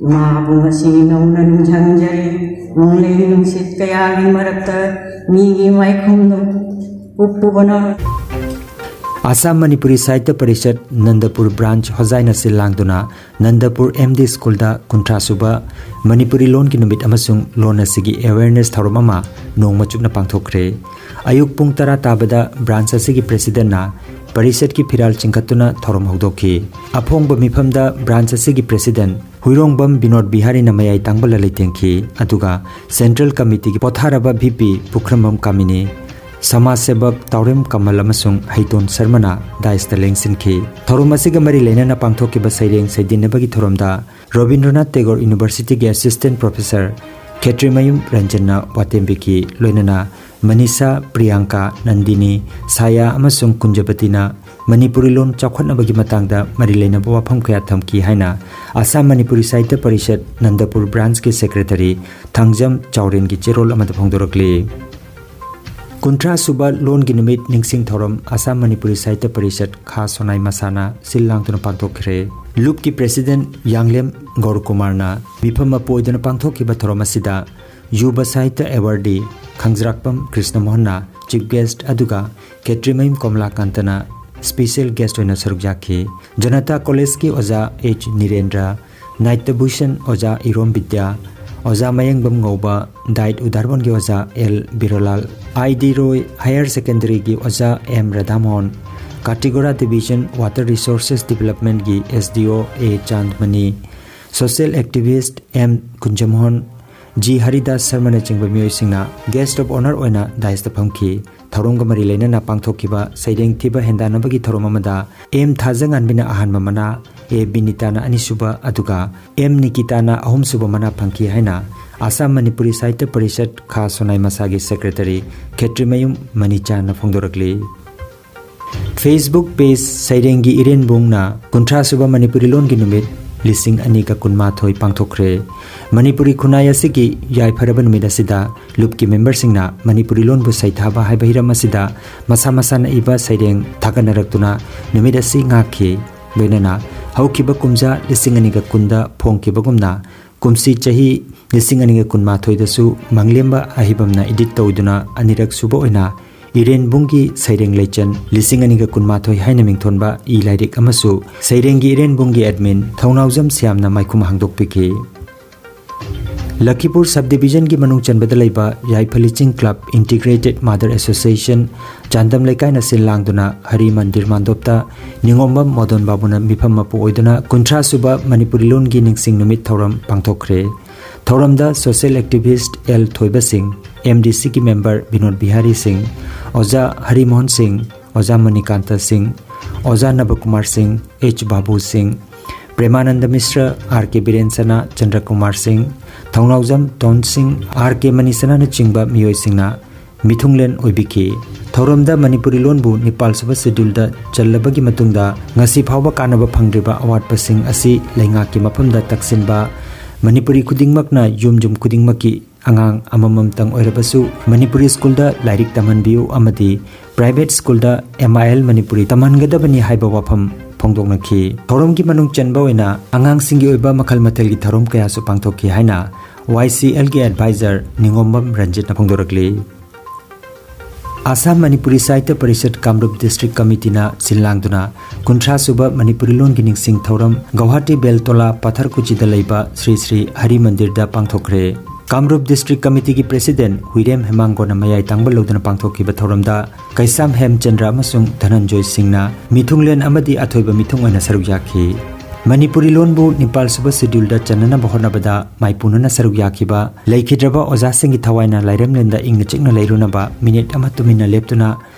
ꯏꯃꯥꯕꯨ ꯉꯁꯤ ꯅꯧꯅ ꯅꯤꯡꯁꯤꯡꯖꯔꯤ꯫ ꯅꯣꯡꯂꯩ ꯅꯨꯡꯁꯤꯠ ꯀꯌꯥꯒꯤ ꯃꯔꯛꯇ ꯃꯤꯒꯤ ꯃꯥꯏꯈꯨꯝꯗꯨ ꯎꯞꯄꯨꯕꯅ ꯑꯁꯥꯝ ꯃꯅꯤꯄꯨꯔꯤ ꯁꯥꯍꯤꯇ꯭ꯌ ꯄꯔꯤꯁꯠ ꯅꯟꯗꯄꯨꯔ ꯕ꯭ꯔꯥꯟꯆ ꯍꯣꯖꯥꯏꯅ ꯁꯤꯜ ꯂꯥꯡꯗꯨꯅ ꯅꯟꯗꯄꯨꯔ ꯑꯦꯝ ꯗꯤ ꯁ꯭ꯀꯨꯜꯗ ꯀꯨꯟꯊ꯭ꯔꯥ ꯁꯨꯕ ꯃꯅꯤꯄꯨꯔꯤ ꯂꯣꯟꯒꯤ ꯅꯨꯃꯤꯠ ꯑꯃꯁꯨꯡ ꯂꯣꯟ ꯑꯁꯤꯒꯤ ꯑꯦꯋꯦꯔꯅꯦꯁ ꯊꯧꯔꯝ ꯑꯃ ꯅꯣꯡꯃ ꯆꯨꯞꯅ ꯄꯥꯡꯊꯣꯛꯈ꯭ꯔꯦ꯫ ꯑꯌꯨꯛ ꯄꯨꯡ ꯇꯔꯥ ꯇꯥꯕꯗ ꯕ꯭ꯔꯥꯟꯆ ꯑꯁꯤꯒꯤ ꯄ꯭ꯔꯦꯁꯤꯗꯦꯟꯠꯅ ꯄꯔꯤꯁꯠꯀꯤ ꯐꯤꯔꯥꯜ ꯆꯤꯡꯈꯠꯇꯨꯅ ꯊꯧꯔꯝ ꯍꯧꯗꯣꯛꯈꯤ꯫ ꯑꯐꯣꯡꯕ ꯃꯤꯐꯝꯗ ꯕ꯭ꯔꯥꯟꯆ ꯑꯁꯤꯒꯤ ꯄ꯭ꯔꯦꯁꯤꯗꯦꯟꯠ ꯍꯨꯏꯔꯣꯡꯕꯝ ꯕꯤꯅꯣꯗ ꯕꯤꯍꯥꯔꯤꯅ ꯃꯌꯥꯏ ꯇꯥꯡꯕ ꯂꯂꯩ ꯇꯦꯡꯈꯤ, ꯑꯗꯨꯒ ꯁꯦꯟꯇ꯭ꯔꯦꯜ ꯀꯃꯤꯇꯤꯒꯤ ꯄꯣꯊꯥꯔꯕ ꯚꯤ ꯄꯤ ꯄꯨꯈ꯭ꯔꯝꯕꯝ ꯀꯥꯃꯤꯅꯤ, ꯁꯃꯥꯖ ꯁꯦꯕꯛ ꯇꯥꯎꯔꯦꯝ ꯀꯃꯜ ꯑꯃꯁꯨꯡ ꯍꯩꯇꯣꯟ ꯁꯔꯃꯅ ꯗꯥꯏꯁꯇ ꯂꯦꯡꯁꯤꯟꯈꯤ꯫ ꯊꯧꯔꯝ ꯑꯁꯤꯒ ꯃꯔꯤ ꯂꯩꯅꯅ ꯄꯥꯡꯊꯣꯛꯈꯤꯕ ꯁꯩꯔꯦꯡ ꯁꯩꯗꯤꯟꯅꯕꯒꯤ ꯊꯧꯔꯝꯗ ꯔꯣꯕꯤꯟꯗ꯭ꯔꯅꯥꯊ ꯇꯦꯒꯣꯔ ꯌꯨꯅꯤꯚꯔꯁꯤꯇꯤꯒꯤ ꯑꯦꯁꯤꯁꯇꯦꯟꯠ ꯄ꯭ꯔꯣꯐꯦꯁꯔ ꯈꯦꯇ꯭ꯔꯤꯃꯌꯨꯝ ꯔꯟꯖꯟꯅ ꯋꯥꯇꯦꯝꯕꯤꯈꯤ, ꯂꯣꯏꯅꯅ ꯃꯅꯤꯁꯥ, ꯄ꯭ꯔꯤꯌꯥꯡꯀꯥ, ꯅꯟꯗꯤꯅꯤ, ꯁꯥꯌꯥ ꯑꯃꯁꯨꯡ ꯀꯨꯟꯖꯕꯇꯤꯅ ꯃꯅꯤꯄꯨꯔꯤ ꯂꯣꯟ ꯆꯥꯎꯈꯠꯅꯕꯒꯤ ꯃꯇꯥꯡꯗ ꯃꯔꯤ ꯂꯩꯅꯕ ꯋꯥꯐꯝ ꯀꯌꯥ ꯊꯝꯈꯤ ꯍꯥꯏꯅ ꯑꯁꯥꯝ ꯃꯅꯤꯄꯨꯔꯤ ꯁꯥꯍꯤꯇ꯭ꯌ ꯄꯔꯤꯁꯠ ꯅꯟꯗꯄꯨꯔ ꯕ꯭ꯔꯥꯟꯆꯀꯤ ꯁꯦꯀ꯭ꯔꯦꯇꯔꯤ ꯊꯥꯡꯖꯝ ꯆꯥꯎꯔꯦꯟꯒꯤ ꯆꯦꯔꯣꯜ ꯑꯃꯗ ꯐꯣꯡꯗꯣꯔꯛꯂꯤ꯫ ꯀꯨꯟꯊ꯭ꯔꯥ ꯁꯨꯕ ꯂꯣꯟꯒꯤ ꯅꯨꯃꯤꯠ ꯅꯤꯡꯁꯤꯡ ꯊꯧꯔꯝ ꯑꯁꯥꯝ ꯃꯅꯤꯄꯨꯔꯤ ꯁꯥꯍꯤꯇ꯭ꯌ ꯄꯔꯤꯁꯠ ꯈꯥ ꯁꯣꯅꯥꯏ ꯃꯁꯥꯅ ꯁꯤꯜ ꯂꯥꯡꯗꯨꯅ ꯄꯥꯡꯊꯣꯛꯈ꯭ꯔꯦ꯫ ꯂꯨꯞꯀꯤ ꯄ꯭ꯔꯦꯁꯤꯗꯦꯟꯠ ꯌꯥꯡꯂꯦꯝ ꯒꯧꯔꯀꯨꯃꯥꯔꯅ ꯃꯤꯐꯝ ꯃꯄꯨ ꯑꯣꯏꯗꯨꯅ ꯄꯥꯡꯊꯣꯛꯈꯤꯕ ꯊꯧꯔꯝ ꯑꯁꯤꯗ ꯌꯨꯕ ꯁꯥꯍꯤꯇ꯭ꯌ ꯑꯦꯋꯥꯔꯗꯤ ꯈꯪꯖ꯭ꯔꯥꯛꯄꯝ ꯀ꯭ꯔꯤꯁꯅꯃꯣꯍꯟꯅ ꯆꯤꯐ ꯒꯦꯁ꯭ꯠ, ꯑꯗꯨꯒ ꯈꯦꯇ꯭ꯔꯤꯃꯌꯨꯝ ꯀꯣꯃꯂꯥꯀꯥꯟꯇꯅ ꯁ꯭ꯄꯦꯁꯤꯌꯦꯜ ꯒꯦꯁ꯭ꯠ ꯑꯣꯏꯅ ꯁꯔꯨꯛ ꯌꯥꯈꯤ꯫ ꯖꯅꯇꯥ ꯀꯣꯂꯦꯖꯀꯤ ꯑꯣꯖꯥ ꯑꯩꯆ ꯅꯤꯔꯦꯟꯗ꯭ꯔ, ꯅꯥꯏꯇ꯭ꯌ ꯚꯨꯁꯟ ꯑꯣꯖꯥ ꯏꯔꯣꯝ ꯕꯤꯗ꯭ꯌꯥ, ꯑꯣꯖꯥ ꯃꯌꯦꯡꯕꯝ ꯉꯧꯕ, ꯗꯥꯏꯠ ꯎꯗꯥꯔꯕꯣꯟꯒꯤ ꯑꯣꯖꯥ L ꯕꯤꯔꯣꯂꯥꯜ, I D Roy higher ꯁꯦꯀꯦꯟꯗꯔꯤꯒꯤ ꯑꯣꯖꯥ M Radhamohan, Katigora division water resources ꯗꯤꯚꯦꯂꯞꯃꯦꯟꯠꯀꯤ S D O A Chandamani, social activist M Kunjamohan, G Haridas ꯁꯔꯃꯅꯆꯤꯡꯕ ꯃꯤꯑꯣꯏꯁꯤꯡꯅ ꯒꯦꯁ꯭ꯠ ꯑꯣꯐ ꯑꯣꯅꯔ ꯑꯣꯏꯅ ꯗꯥꯏꯁꯇ ꯐꯝꯈꯤ꯫ ꯊꯧꯔꯝꯒ ꯃꯔꯤ ꯂꯩꯅꯅ ꯄꯥꯡꯊꯣꯛꯈꯤꯕ ꯁꯩꯔꯦꯡ ꯊꯤꯕ ꯍꯦꯟꯗꯥꯟꯅꯕꯒꯤ ꯊꯧꯔꯝ ꯑꯃꯗ ꯑꯦꯝ ꯊꯥꯖꯉꯥꯟꯕꯤꯅ ꯑꯍꯥꯟꯕ ꯃꯅꯥ, ꯑꯦ ꯕꯤꯅꯤꯇꯥꯅ ꯑꯅꯤꯁꯨꯕ, ꯑꯗꯨꯒ ꯑꯦꯝ ꯅꯤꯀꯤꯇꯥꯅ ꯑꯍꯨꯝꯁꯨꯕ ꯃꯅꯥ ꯐꯪꯈꯤ ꯍꯥꯏꯅ ꯑꯁꯥꯝ ꯃꯅꯤꯄꯨꯔꯤ ꯁꯥꯍꯤꯇ꯭ꯌ ꯄꯔꯤꯁꯠ ꯈꯥ ꯁꯣꯅꯥꯏ ꯃꯁꯥꯒꯤ ꯁꯦꯀ꯭ꯔꯦꯇꯔꯤ ꯈꯦꯇ꯭ꯔꯤꯃꯌꯨꯝ ꯃꯅꯤꯆꯥꯅ ꯐꯣꯡꯗꯣꯔꯛꯂꯤ꯫ Facebook page ꯁꯩꯔꯦꯡꯒꯤ ꯏꯔꯦꯟꯕꯨꯡꯅ ꯀꯨꯟꯊ꯭ꯔꯥ ꯁꯨꯕ ꯃꯅꯤꯄꯨꯔꯤ ꯂꯣꯟꯒꯤ ꯅꯨꯃꯤꯠ ꯂꯤꯁꯤꯡ ꯑꯅꯤꯒ ꯀꯨꯟꯃꯥꯊꯣꯏ ꯄꯥꯡꯊꯣꯛꯈ꯭ꯔꯦ꯫ ꯃꯅꯤꯄꯨꯔꯤ ꯈꯨꯟꯅꯥꯏ ꯑꯁꯤꯒꯤ ꯌꯥꯏꯐꯔꯕ ꯅꯨꯃꯤꯠ ꯑꯁꯤꯗ ꯂꯨꯞꯀꯤ ꯃꯦꯝꯕꯔꯁꯤꯡꯅ ꯃꯅꯤꯄꯨꯔꯤ ꯂꯣꯟꯕꯨ ꯁꯩꯊꯥꯕ ꯍꯥꯏꯕ ꯍꯤꯔꯝ ꯑꯁꯤꯗ ꯃꯁꯥ ꯃꯁꯥꯅ ꯏꯕ ꯁꯩꯔꯦꯡ ꯊꯥꯒꯠꯅꯔꯛꯇꯨꯅ ꯅꯨꯃꯤꯠ ꯑꯁꯤ ꯉꯥꯛꯈꯤ꯫ ꯂꯣꯏꯅꯅ ꯍꯧꯈꯤꯕ ꯀꯨꯝꯖꯥ ꯂꯤꯁꯤꯡ ꯑꯅꯤꯒ ꯀꯨꯟꯗ ꯐꯣꯡꯈꯤꯕꯒꯨꯝꯅ ꯀꯨꯝꯁꯤ ꯆꯍꯤ ꯂꯤꯁꯤꯡ ꯑꯅꯤꯒ ꯀꯨꯟꯃꯥꯊꯣꯏꯗꯁꯨ ꯃꯪꯂꯦꯝꯕ ꯑꯍꯤꯕꯝꯅ edit ꯇꯧꯗꯨꯅ ꯑꯅꯤꯔꯛ ꯁꯨꯕ ꯑꯣꯏꯅ ꯏꯔꯦꯟꯕꯨꯡꯒꯤ ꯁꯩꯔꯦꯡ ꯂꯩꯆꯟ ꯂꯤꯁꯤꯡ ꯑꯅꯤꯒ ꯀꯨꯟꯃꯥꯊꯣꯏ ꯍꯥꯏꯅ ꯃꯤꯡꯊꯣꯟꯕ ꯏ ꯂꯥꯏꯔꯤꯛ ꯑꯃꯁꯨ ꯁꯩꯔꯦꯡꯒꯤ ꯏꯔꯦꯟꯕꯨꯡꯒꯤ admin ꯊꯧꯅꯥꯎꯖꯝ ꯁ꯭ꯌꯥꯝꯅ ꯃꯥꯏꯈꯨꯝ ꯍꯥꯡꯗꯣꯛꯄꯤꯈꯤ꯫ ꯂꯈꯤꯄꯨꯔ sub divisionꯒꯤ ꯃꯅꯨꯡ ꯆꯟꯕꯗ ꯂꯩꯕ ꯌꯥꯏꯐꯂꯤꯆꯤꯡ club, Integrated Mother Association, Chandam ꯂꯩꯀꯥꯏꯅ ꯁꯤꯜ ꯂꯥꯡꯗꯨꯅ ꯍꯔꯤ ꯃꯟꯗꯤꯔ ꯃꯥꯟꯗꯣꯞꯇ ꯅꯤꯉꯣꯝꯕꯝ ꯃꯣꯗꯣꯟ ꯕꯥꯕꯨꯅ ꯃꯤꯐꯝ ꯃꯄꯨ ꯑꯣꯏꯗꯨꯅ ꯀꯨꯟꯊ꯭ꯔꯥ ꯁꯨꯕ ꯃꯅꯤꯄꯨꯔꯤ ꯂꯣꯟꯒꯤ ꯅꯤꯡꯁꯤꯡ ꯅꯨꯃꯤꯠ ꯊꯧꯔꯝ ꯄꯥꯡꯊꯣꯛꯈ꯭ꯔꯦ꯫ ꯊꯧꯔꯝꯗ social activist ꯑꯦꯜ ꯊꯣꯏꯕ ꯁꯤꯡ, MDCꯒꯤ member ꯕꯤꯅꯣꯗ ꯕꯤꯍꯥꯔꯤ ꯁꯤꯡ, ꯑꯣꯖꯥ ꯍꯔꯤꯃꯣꯍꯟ ꯁꯤꯡ, ꯑꯣꯖꯥ ꯃꯅꯤꯀꯥꯟꯇ ꯁꯤꯡ, ꯑꯣꯖꯥ ꯅꯕꯀꯨꯃꯥꯔ ꯁꯤꯡ, ꯑꯦꯆ ꯕꯥꯕꯨ ꯁꯤꯡ, ꯄ꯭ꯔꯦꯃꯥꯅꯟꯗ ꯃꯤꯁ꯭ꯔ, ꯑꯥꯔ ꯀꯦ ꯕꯤꯔꯦꯟ ꯁꯅꯥ, ꯆꯟꯗ꯭ꯔ ꯀꯨꯃꯥꯔ ꯁꯤꯡ, ꯊꯧꯅꯥꯎꯖꯝ ꯇꯣꯟ ꯁꯤꯡ, ꯑꯥꯔ ꯀꯦ ꯃꯅꯤꯁꯅꯥꯅꯆꯤꯡꯕ ꯃꯤꯑꯣꯏꯁꯤꯡꯅ ꯃꯤꯊꯨꯡꯂꯦꯟ ꯑꯣꯏꯕꯤꯈꯤ꯫ ꯊꯧꯔꯝꯗ ꯃꯅꯤꯄꯨꯔꯤ ꯂꯣꯟꯕꯨ ꯅꯤꯄꯥꯜ ꯁꯨꯕ scheduleꯗ ꯆꯜꯂꯕꯒꯤ ꯃꯇꯨꯡꯗ ꯉꯁꯤ ꯐꯥꯎꯕ ꯀꯥꯟꯅꯕ ꯐꯪꯗ꯭ꯔꯤꯕ ꯑꯋꯥꯠꯄꯁꯤꯡ ꯑꯁꯤ ꯂꯩꯉꯥꯛꯀꯤ ꯃꯐꯝꯗ ꯇꯛꯁꯤꯟꯕ, ꯃꯅꯤꯄꯨꯔꯤ ꯈꯨꯗꯤꯡꯃꯛꯅ ꯌꯨꯝ ꯌꯨꯝ ꯈꯨꯗꯤꯡꯃꯛꯀꯤ ꯑꯉꯥꯡ ꯑꯃꯃꯝꯇꯪ ꯑꯣꯏꯔꯕꯁꯨ ꯃꯅꯤꯄꯨꯔꯤ schoolꯗ ꯂꯥꯏꯔꯤꯛ ꯇꯝꯍꯟꯕꯤꯌꯨ ꯑꯃꯗꯤ private schoolꯗ MIL ꯃꯅꯤꯄꯨꯔꯤ ꯇꯝꯍꯟꯒꯗꯕꯅꯤ ꯍꯥꯏꯕ ꯋꯥꯐꯝ ꯐꯣꯡꯗꯣꯛꯅꯈꯤ꯫ ꯊꯧꯔꯝꯒꯤ ꯃꯅꯨꯡ ꯆꯟꯕ ꯑꯣꯏꯅ ꯑꯉꯥꯡꯁꯤꯡꯒꯤ ꯑꯣꯏꯕ ꯃꯈꯜ ꯃꯊꯦꯜꯒꯤ ꯊꯧꯔꯝ ꯀꯌꯥꯁꯨ ꯄꯥꯡꯊꯣꯛꯈꯤ ꯍꯥꯏꯅ YCLꯒꯤ advisor ꯅꯤꯉꯣꯝꯕꯝ ꯔꯟꯖꯤꯠꯅ ꯐꯣꯡꯗꯣꯔꯛꯂꯤ꯫ ꯑꯁꯥꯝ ꯃꯅꯤꯄꯨꯔꯤ ꯁꯥꯍꯤꯇ꯭ꯌ ꯄꯔꯤꯁꯠ ꯀꯥꯝꯔꯨꯞ district committeeꯅ ꯁꯤꯜ ꯂꯥꯡꯗꯨꯅ ꯀꯨꯟꯊ꯭ꯔꯥ ꯁꯨꯕ ꯃꯅꯤꯄꯨꯔꯤ ꯂꯣꯟꯒꯤ ꯅꯤꯡꯁꯤꯡ ꯊꯧꯔꯝ ꯒꯧꯍꯥꯇꯤ ꯕꯦꯜꯇꯣꯂꯥ ꯄꯊꯔꯀꯨꯆꯤꯗ ꯂꯩꯕ ꯁ꯭ꯔꯤ ꯁ꯭ꯔꯤ ꯍꯔꯤ ꯃꯟꯗꯤꯔꯗ ꯄꯥꯡꯊꯣꯛꯈ꯭ꯔꯦ꯫ ꯀꯥꯝꯔꯨꯞ district committeeꯒꯤ president ꯍꯨꯏꯔꯦꯝ ꯍꯦꯃꯥꯡꯒꯣꯅ ꯃꯌꯥꯏ ꯇꯥꯡꯕ ꯂꯧꯗꯨꯅ ꯄꯥꯡꯊꯣꯛꯈꯤꯕ ꯊꯧꯔꯝꯗ ꯀꯩꯁꯥꯝ ꯍꯦꯝꯆꯟꯗ꯭ꯔ ꯑꯃꯁꯨꯡ ꯙꯅꯟꯖꯣꯏ ꯁꯤꯡꯅ ꯃꯤꯊꯨꯡꯂꯦꯟ ꯑꯃꯗꯤ ꯑꯊꯣꯏꯕ ꯃꯤꯊꯨꯡ ꯑꯣꯏꯅ ꯁꯔꯨꯛ ꯌꯥꯈꯤ꯫ ꯃꯅꯤꯄꯨꯔꯤ ꯂꯣꯟꯕꯨ ꯅꯤꯄꯥꯜ ꯁꯨꯕ ꯁꯦꯗ꯭ꯌꯨꯜꯗ ꯆꯟꯅꯅꯕ ꯍꯣꯠꯅꯕꯗ ꯃꯥꯏꯄꯨꯅꯅ ꯁꯔꯨꯛ ꯌꯥꯈꯤꯕ ꯂꯩꯈꯤꯗ꯭ꯔꯕ ꯑꯣꯖꯥꯁꯤꯡꯒꯤ ꯊꯋꯥꯏꯅ ꯂꯥꯏꯔꯦꯝꯂꯦꯟꯗ ꯏꯪꯅ ꯆꯤꯛꯅ ꯂꯩꯔꯨꯅꯕ ꯃꯤꯅꯤꯠ ꯑꯃ ꯇꯨꯃꯤꯟꯅ ꯂꯦꯞꯇꯨꯅ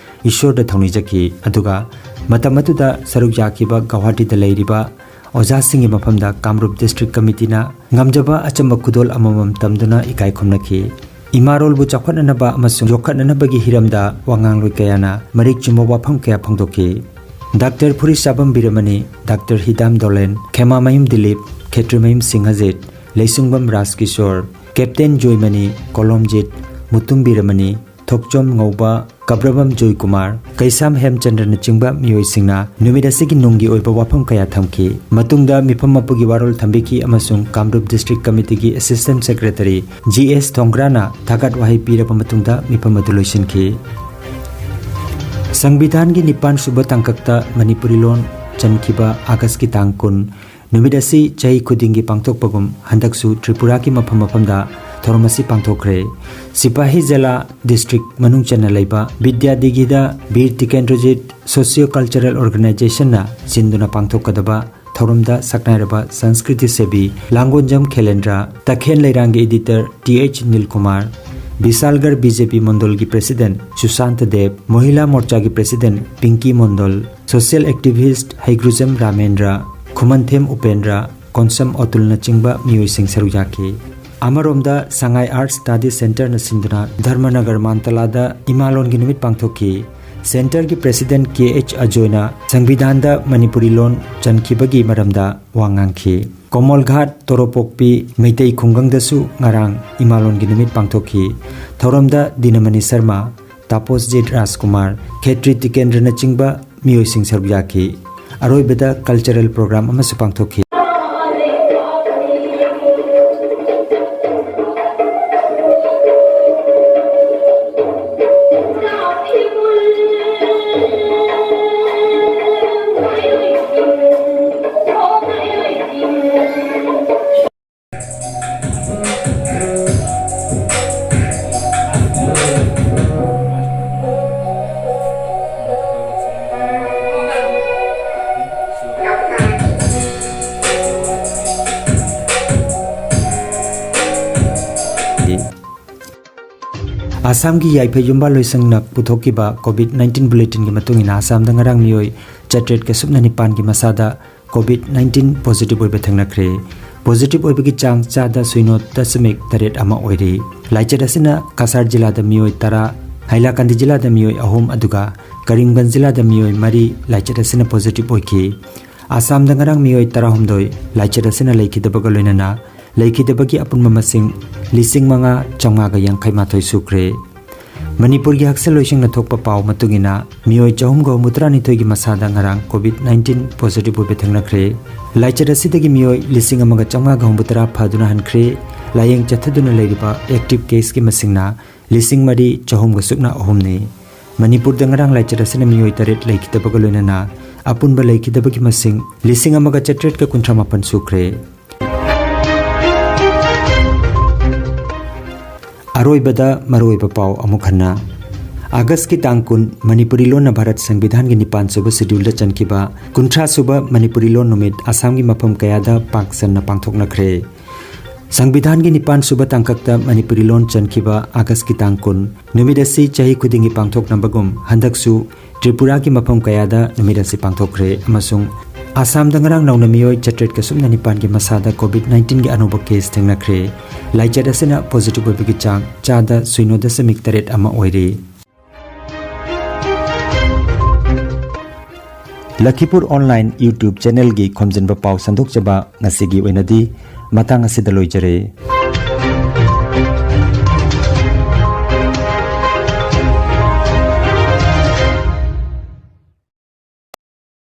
ꯏꯁꯣꯔꯗ ꯊꯧꯅꯤꯖꯈꯤ꯫ ꯑꯗꯨꯒ ꯃꯇꯝ ꯑꯗꯨꯗ ꯁꯔꯨꯛ ꯌꯥꯈꯤꯕ ꯒꯧꯍꯥꯇꯤꯗ ꯂꯩꯔꯤꯕ ꯑꯣꯖꯥꯁꯤꯡꯒꯤ ꯃꯐꯝꯗ ꯀꯥꯃꯔꯨꯞ ꯗꯤꯁꯇ꯭ꯔꯤꯛ ꯀꯃꯤꯇꯤꯅ ꯉꯝꯖꯕ ꯑꯆꯝꯕ ꯈꯨꯗꯣꯜ ꯑꯃꯃꯝ ꯇꯝꯗꯨꯅ ꯏꯀꯥꯏ ꯈꯨꯝꯅꯈꯤ꯫ ꯏꯃꯥꯔꯣꯜꯕꯨ ꯆꯥꯎꯈꯠꯅꯅꯕ ꯑꯃꯁꯨꯡ ꯌꯣꯛꯈꯠꯅꯅꯕꯒꯤ ꯍꯤꯔꯝꯗ ꯋꯥꯉꯥꯡꯂꯣꯏ ꯀꯌꯥꯅ ꯃꯔꯤꯛ ꯆꯨꯝꯕ ꯋꯥꯐꯝ ꯀꯌꯥ ꯐꯣꯡꯗꯣꯛꯈꯤ꯫ ꯗꯥꯛꯇꯔ ꯐꯨꯔꯤꯁꯥꯕꯝ ꯕꯤꯔꯃꯅꯤ, ꯗꯥꯛꯇꯔ ꯍꯤꯗꯥꯝ ꯗꯣꯂꯦꯟ, ꯈꯦꯃꯥꯃꯌꯨꯝ ꯗꯤꯂꯤꯞ, ꯈꯦꯇ꯭ꯔꯤꯃꯌꯨꯝ ꯁꯤꯡꯍꯖꯤꯠ, ꯂꯩꯁꯨꯡꯕꯝ ꯔꯥꯖꯀꯤꯁꯣꯔ, ꯀꯦꯞꯇꯦꯟ ꯖꯣꯏꯃꯅꯤ, ꯀꯣꯂꯣꯝꯖꯤꯠ, ꯃꯨꯇꯨꯝ ꯕꯤꯔꯃꯅꯤ, ꯊꯣꯛꯆꯣꯝ ꯉꯧꯕ, ꯀꯕ꯭ꯔꯕꯝ ꯖꯣꯏꯀꯨꯃꯥꯔ, ꯀꯩꯁꯥꯝ ꯍꯦꯝꯆꯟꯗ꯭ꯔꯅꯆꯤꯡꯕ ꯃꯤꯑꯣꯏꯁꯤꯡꯅ ꯅꯨꯃꯤꯠ ꯑꯁꯤꯒꯤ ꯅꯨꯡꯒꯤ ꯑꯣꯏꯕ ꯋꯥꯐꯝ ꯀꯌꯥ ꯊꯝꯈꯤ꯫ ꯃꯇꯨꯡꯗ ꯃꯤꯐꯝ ꯃꯄꯨꯒꯤ ꯋꯥꯔꯣꯜ ꯊꯝꯕꯤꯈꯤ ꯑꯃꯁꯨꯡ ꯀꯥꯃꯔꯨꯞ ꯗꯤꯁꯇ꯭ꯔꯤꯛ ꯀꯃꯤꯇꯤꯒꯤ ꯑꯦꯁꯤꯁꯇꯦꯟꯠ ꯁꯦꯀ꯭ꯔꯦꯇꯔꯤ ꯖꯤ ꯑꯦꯁ ꯊꯣꯡꯒ꯭ꯔꯥꯅ ꯊꯥꯒꯠ ꯋꯥꯍꯩ ꯄꯤꯔꯕ ꯃꯇꯨꯡꯗ ꯃꯤꯐꯝ ꯑꯗꯨ ꯂꯣꯏꯁꯤꯟꯈꯤ꯫ ꯁꯪꯕꯤꯙꯥꯟꯒꯤ ꯅꯤꯄꯥꯟ ꯁꯨꯕ ꯇꯥꯡꯀꯛꯇ ꯃꯅꯤꯄꯨꯔꯤ ꯂꯣꯟ ꯆꯟꯈꯤꯕ ꯑꯥꯒꯁꯀꯤ ꯇꯥꯡ ꯀꯨꯟ ꯅꯨꯃꯤꯠ ꯑꯁꯤ ꯆꯍꯤ ꯈꯨꯗꯤꯡꯒꯤ ꯄꯥꯡꯊꯣꯛꯄꯒꯨꯝ ꯍꯟꯗꯛꯁꯨ ꯇ꯭ꯔꯤꯄꯨꯔꯥꯒꯤ ꯃꯐꯝ ꯃꯐꯝꯗ ꯊꯧꯔꯝ ꯑꯁꯤ ꯄꯥꯡꯊꯣꯛꯈ꯭ꯔꯦ꯫ ꯁꯤꯄꯥꯍꯤ ꯖꯂꯥ ꯗꯤꯁꯇ꯭ꯔꯤꯛ ꯃꯅꯨꯡ ꯆꯟꯅ ꯂꯩꯕ ꯕꯤꯗ꯭ꯌꯥꯗꯤꯒꯤꯗ ꯕꯤꯔ ꯇꯤꯀꯦꯟꯗ꯭ꯔꯖꯤꯠ ꯁꯣꯁꯤꯌꯣ ꯀꯜꯆꯔꯦꯜ ꯑꯣꯔꯒꯅꯥꯏꯖꯦꯁꯟꯅ ꯁꯤꯟꯗꯨꯅ ꯄꯥꯡꯊꯣꯛꯀꯗꯕ ꯊꯧꯔꯝꯗ ꯁꯛꯅꯥꯏꯔꯕ ꯁꯪꯁꯀ꯭ꯔꯤꯇꯤ ꯁꯦꯕꯤ ꯂꯥꯡꯒꯣꯟꯖꯝ ꯈꯦꯂꯦꯟꯗ꯭ꯔ, ꯇꯈꯦꯟ ꯂꯩꯔꯥꯡꯒꯤ editor T H Nilkumar, Bishalgarh B J P ꯃꯣꯟꯗꯣꯜꯒꯤ ꯄ꯭ꯔꯦꯁꯤꯗꯦꯟꯠ ꯁꯨꯁꯥꯟꯇ ꯗꯦꯕ, ꯃꯣꯍꯤꯂꯥ ꯃꯣꯔꯆꯥꯒꯤ president Pinki Mondol, social activist Heigrujam Ramendra, Khumanthem Upendra, Konsam ꯑꯣꯇꯨꯜꯅꯆꯤꯡꯕ ꯃꯤꯑꯣꯏꯁꯤꯡ ꯁꯔꯨꯛ ꯌꯥꯈꯤ꯫ ꯑꯃꯔꯣꯝꯗ ꯁꯉꯥꯏ ꯑꯥꯔꯠꯁ ꯁ꯭ꯇꯗꯤ ꯁꯦꯟꯇꯔꯅ ꯁꯤꯟꯗꯨꯅ ꯙꯔꯃꯅꯒꯔ ꯃꯥꯟꯇꯂꯥꯗ ꯏꯃꯥꯂꯣꯟꯒꯤ ꯅꯨꯃꯤꯠ ꯄꯥꯡꯊꯣꯛꯈꯤ꯫ ꯁꯦꯟꯇꯔꯒꯤ ꯄ꯭ꯔꯦꯁꯤꯗꯦꯟꯠ ꯀꯦ ꯑꯩꯆ ꯑꯖꯣꯏꯅ ꯁꯪꯕꯤꯙꯥꯟꯗ ꯃꯅꯤꯄꯨꯔꯤ ꯂꯣꯟ ꯆꯟꯈꯤꯕꯒꯤ ꯃꯔꯝꯗ ꯋꯥ ꯉꯥꯡꯈꯤ꯫ ꯀꯣꯃꯣꯜꯘꯥꯠ ꯇꯣꯔꯣꯄꯣꯛꯄꯤ ꯃꯩꯇꯩ ꯈꯨꯡꯒꯪꯗꯁꯨ ꯉꯔꯥꯡ ꯏꯃꯥꯂꯣꯟꯒꯤ ꯅꯨꯃꯤꯠ ꯄꯥꯡꯊꯣꯛꯈꯤ꯫ ꯊꯧꯔꯝꯗ ꯗꯤꯅꯃꯅꯤ ꯁꯔꯃ, ꯇꯥꯄꯣꯁꯖꯤꯠ ꯔꯥꯖꯀꯨꯃꯥꯔ, ꯈꯦꯇ꯭ꯔꯤ ꯇꯤꯀꯦꯟꯗ꯭ꯔꯅꯆꯤꯡꯕ ꯃꯤꯑꯣꯏꯁꯤꯡ ꯁꯔꯨꯛ ꯌꯥꯈꯤ꯫ ꯑꯔꯣꯏꯕꯗ ꯀꯜꯆꯔꯦꯜ ꯄ꯭ꯔꯣꯒ꯭ꯔꯥꯝ ꯑꯃꯁꯨ ꯄꯥꯡꯊꯣꯛꯈꯤ꯫ ꯑꯁꯥꯝꯒꯤ ꯌꯥꯏꯐ ꯌꯨꯝꯕꯥꯜ ꯂꯣꯏꯁꯪꯅ ꯄꯨꯊꯣꯛꯈꯤꯕ COVID nineteen bulletinꯒꯤ ꯃꯇꯨꯡ ꯏꯟꯅ ꯑꯁꯥꯝꯗ ꯉꯔꯥꯡ ꯃꯤꯑꯣꯏ ꯆꯥꯇ꯭ꯔꯦꯠꯀ ꯁꯨꯞꯅ ꯅꯤꯄꯥꯟꯒꯤ ꯃꯁꯥꯗ COVID nineteen positive ꯑꯣꯏꯕ ꯊꯦꯡꯅꯈ꯭ꯔꯦ꯫ Positive ꯑꯣꯏꯕꯒꯤ ꯆꯥꯡ ꯆꯥꯗ ꯁꯤꯅꯣ ꯗꯁꯃꯤꯛ ꯇꯔꯦꯠ ꯑꯃ ꯑꯣꯏꯔꯤ꯫ ꯂꯥꯏꯆꯠ ꯑꯁꯤꯅ ꯀꯁꯥꯔ ꯖꯤꯂꯥꯗ ꯃꯤꯑꯣꯏ ꯇꯔꯥ, ꯍꯥꯏꯂꯥꯀꯥꯟꯗꯤ ꯖꯤꯂꯥꯗ ꯃꯤꯑꯣꯏ ꯑꯍꯨꯝ, ꯑꯗꯨꯒ ꯀꯔꯤꯝꯒꯟꯖ ꯖꯤꯂꯥꯗ ꯃꯤꯑꯣꯏ ꯃꯔꯤ ꯂꯥꯏꯆꯠ ꯑꯁꯤꯅ positive ꯑꯣꯏꯈꯤ꯫ ꯑꯁꯥꯝꯗ ꯉꯔꯥꯡ ꯃꯤꯑꯣꯏ ꯇꯔꯥꯍꯨꯝꯗꯣꯏ ꯂꯥꯏꯆꯠ ꯑꯁꯤꯅ ꯂꯩꯈꯤꯗꯕꯒ ꯂꯣꯏꯅꯅ ꯂꯩꯈꯤꯗꯕꯒꯤ ꯑꯄꯨꯟꯕ ꯃꯁꯤꯡ ꯂꯤꯁꯤꯡ ꯃꯉꯥ ꯆꯥꯝꯃꯉꯥꯒ ꯌꯥꯡꯈꯩ ꯃꯥꯊꯣꯏ ꯁꯨꯈ꯭ꯔꯦ꯫ ꯃꯅꯤꯄꯨꯔꯒꯤ ꯍꯛꯁꯦꯜꯂꯣꯏꯁꯤꯡꯅ ꯊꯣꯛꯄ ꯄꯥꯎ ꯃꯇꯨꯡ ꯏꯟꯅ, ꯃꯤꯑꯣꯏ ꯆꯍꯨꯝꯒ ꯍꯨꯝꯐꯨꯇꯔꯥꯅꯤꯊꯣꯏꯒꯤ ꯃꯁꯥꯗ ꯉꯔꯥꯡ COVID nineteen positive ꯑꯣꯏꯕ ꯊꯦꯡꯅꯈ꯭ꯔꯦ꯫ ꯂꯥꯏꯆꯠ ꯑꯁꯤꯗꯒꯤ ꯃꯤꯑꯣꯏ ꯂꯤꯁꯤꯡ ꯑꯃꯒ ꯆꯥꯝꯃꯉꯥꯒ ꯍꯨꯝꯐꯨꯇꯔꯥ ꯐꯗꯨꯅ ꯍꯟꯈ꯭ꯔꯦ꯫ ꯂꯥꯌꯦꯡ ꯆꯠꯊꯗꯨꯅ ꯂꯩꯔꯤꯕ active caseꯀꯤ ꯃꯁꯤꯡꯅ ꯂꯤꯁꯤꯡ ꯃꯔꯤ ꯆꯍꯨꯝꯒ ꯁꯨꯞꯅ ꯑꯍꯨꯝꯅꯤ꯫ ꯃꯅꯤꯄꯨꯔꯗ ꯉꯔꯥꯡ ꯂꯥꯏꯆꯠ ꯑꯁꯤꯅ ꯃꯤꯑꯣꯏ ꯇꯔꯦꯠ ꯂꯩꯈꯤꯗꯕꯒ ꯂꯣꯏꯅꯅ ꯑꯄꯨꯟꯕ ꯂꯩꯈꯤꯗꯕꯒꯤ ꯃꯁꯤꯡ ꯂꯤꯁꯤꯡ ꯑꯃꯒ ꯆꯥꯇ꯭ꯔꯦꯠꯀ ꯀꯨꯟꯊ꯭ꯔꯥ ꯃꯥꯄꯟ ꯁꯨꯈ꯭ꯔꯦ꯫ ꯑꯔꯣꯏꯕꯗ ꯃꯔꯨꯑꯣꯏꯕ ꯄꯥꯎ ꯑꯃꯨꯛ ꯍꯟꯅ꯫ ꯑꯥꯒꯁꯀꯤ ꯇꯥꯡ ꯀꯨꯟ, ꯃꯅꯤꯄꯨꯔꯤ ꯂꯣꯟꯅ ꯚꯥꯔꯠ ꯁꯪꯕꯤꯙꯥꯟꯒꯤ ꯅꯤꯄꯥꯟ ꯁꯨꯕ schedule ꯆꯟꯈꯤꯕ ꯀꯨꯟꯊ꯭ꯔꯥ ꯁꯨꯕ ꯃꯅꯤꯄꯨꯔꯤ ꯂꯣꯟ ꯅꯨꯃꯤꯠ ꯑꯁꯥꯝꯒꯤ ꯃꯐꯝ ꯀꯌꯥꯗ ꯄꯥꯛ ꯁꯟꯅ ꯄꯥꯡꯊꯣꯛꯅꯈ꯭ꯔꯦ꯫ ꯁꯪꯕꯤꯙꯥꯟꯒꯤ ꯅꯤꯄꯥꯟ ꯁꯨꯕ ꯇꯥꯡꯀꯛꯇ ꯃꯅꯤꯄꯨꯔꯤ ꯂꯣꯟ ꯆꯟꯈꯤꯕ ꯑꯥꯒꯁꯀꯤ ꯇꯥꯡ ꯀꯨꯟ, ꯅꯨꯃꯤꯠ ꯑꯁꯤ ꯆꯍꯤ ꯈꯨꯗꯤꯡꯒꯤ ꯄꯥꯡꯊꯣꯛꯅꯕꯒꯨꯝ ꯍꯟꯗꯛꯁꯨ ꯇ꯭ꯔꯤꯄꯨꯔꯥꯒꯤ ꯃꯐꯝ ꯀꯌꯥꯗ ꯅꯨꯃꯤꯠ ꯑꯁꯤ ꯄꯥꯡꯊꯣꯛꯈ꯭ꯔꯦ ꯑꯃꯁꯨꯡ ꯑꯁꯥꯝꯗ ꯉꯔꯥꯡ ꯅꯧꯅ ꯃꯤꯑꯣꯏ ꯆꯥꯇ꯭ꯔꯦꯠꯀ ꯁꯨꯞꯅ ꯅꯤꯄꯥꯟꯒꯤ ꯃꯁꯥꯗ COVID nineteenꯒꯤ ꯑꯅꯧꯕ case ꯊꯦꯡꯅꯈ꯭ꯔꯦ꯫ ꯂꯥꯏꯆꯠ ꯑꯁꯤꯅ positive ꯑꯣꯏꯕꯒꯤ ꯆꯥꯡ ꯆꯥꯗ ꯁꯤꯅꯣ ꯗꯁꯃꯤꯛ ꯇꯔꯦꯠ ꯑꯃ ꯑꯣꯏꯔꯤ꯫ ꯂꯈꯤꯄꯨꯔ online YouTube channelꯒꯤ ꯈꯣꯝꯖꯤꯟꯕ ꯄꯥꯎ ꯁꯟꯗꯣꯛꯆꯕ ꯉꯁꯤꯒꯤ ꯑꯣꯏꯅꯗꯤ ꯃꯇꯥꯡ ꯑꯁꯤꯗ ꯂꯣꯏꯖꯔꯦ꯫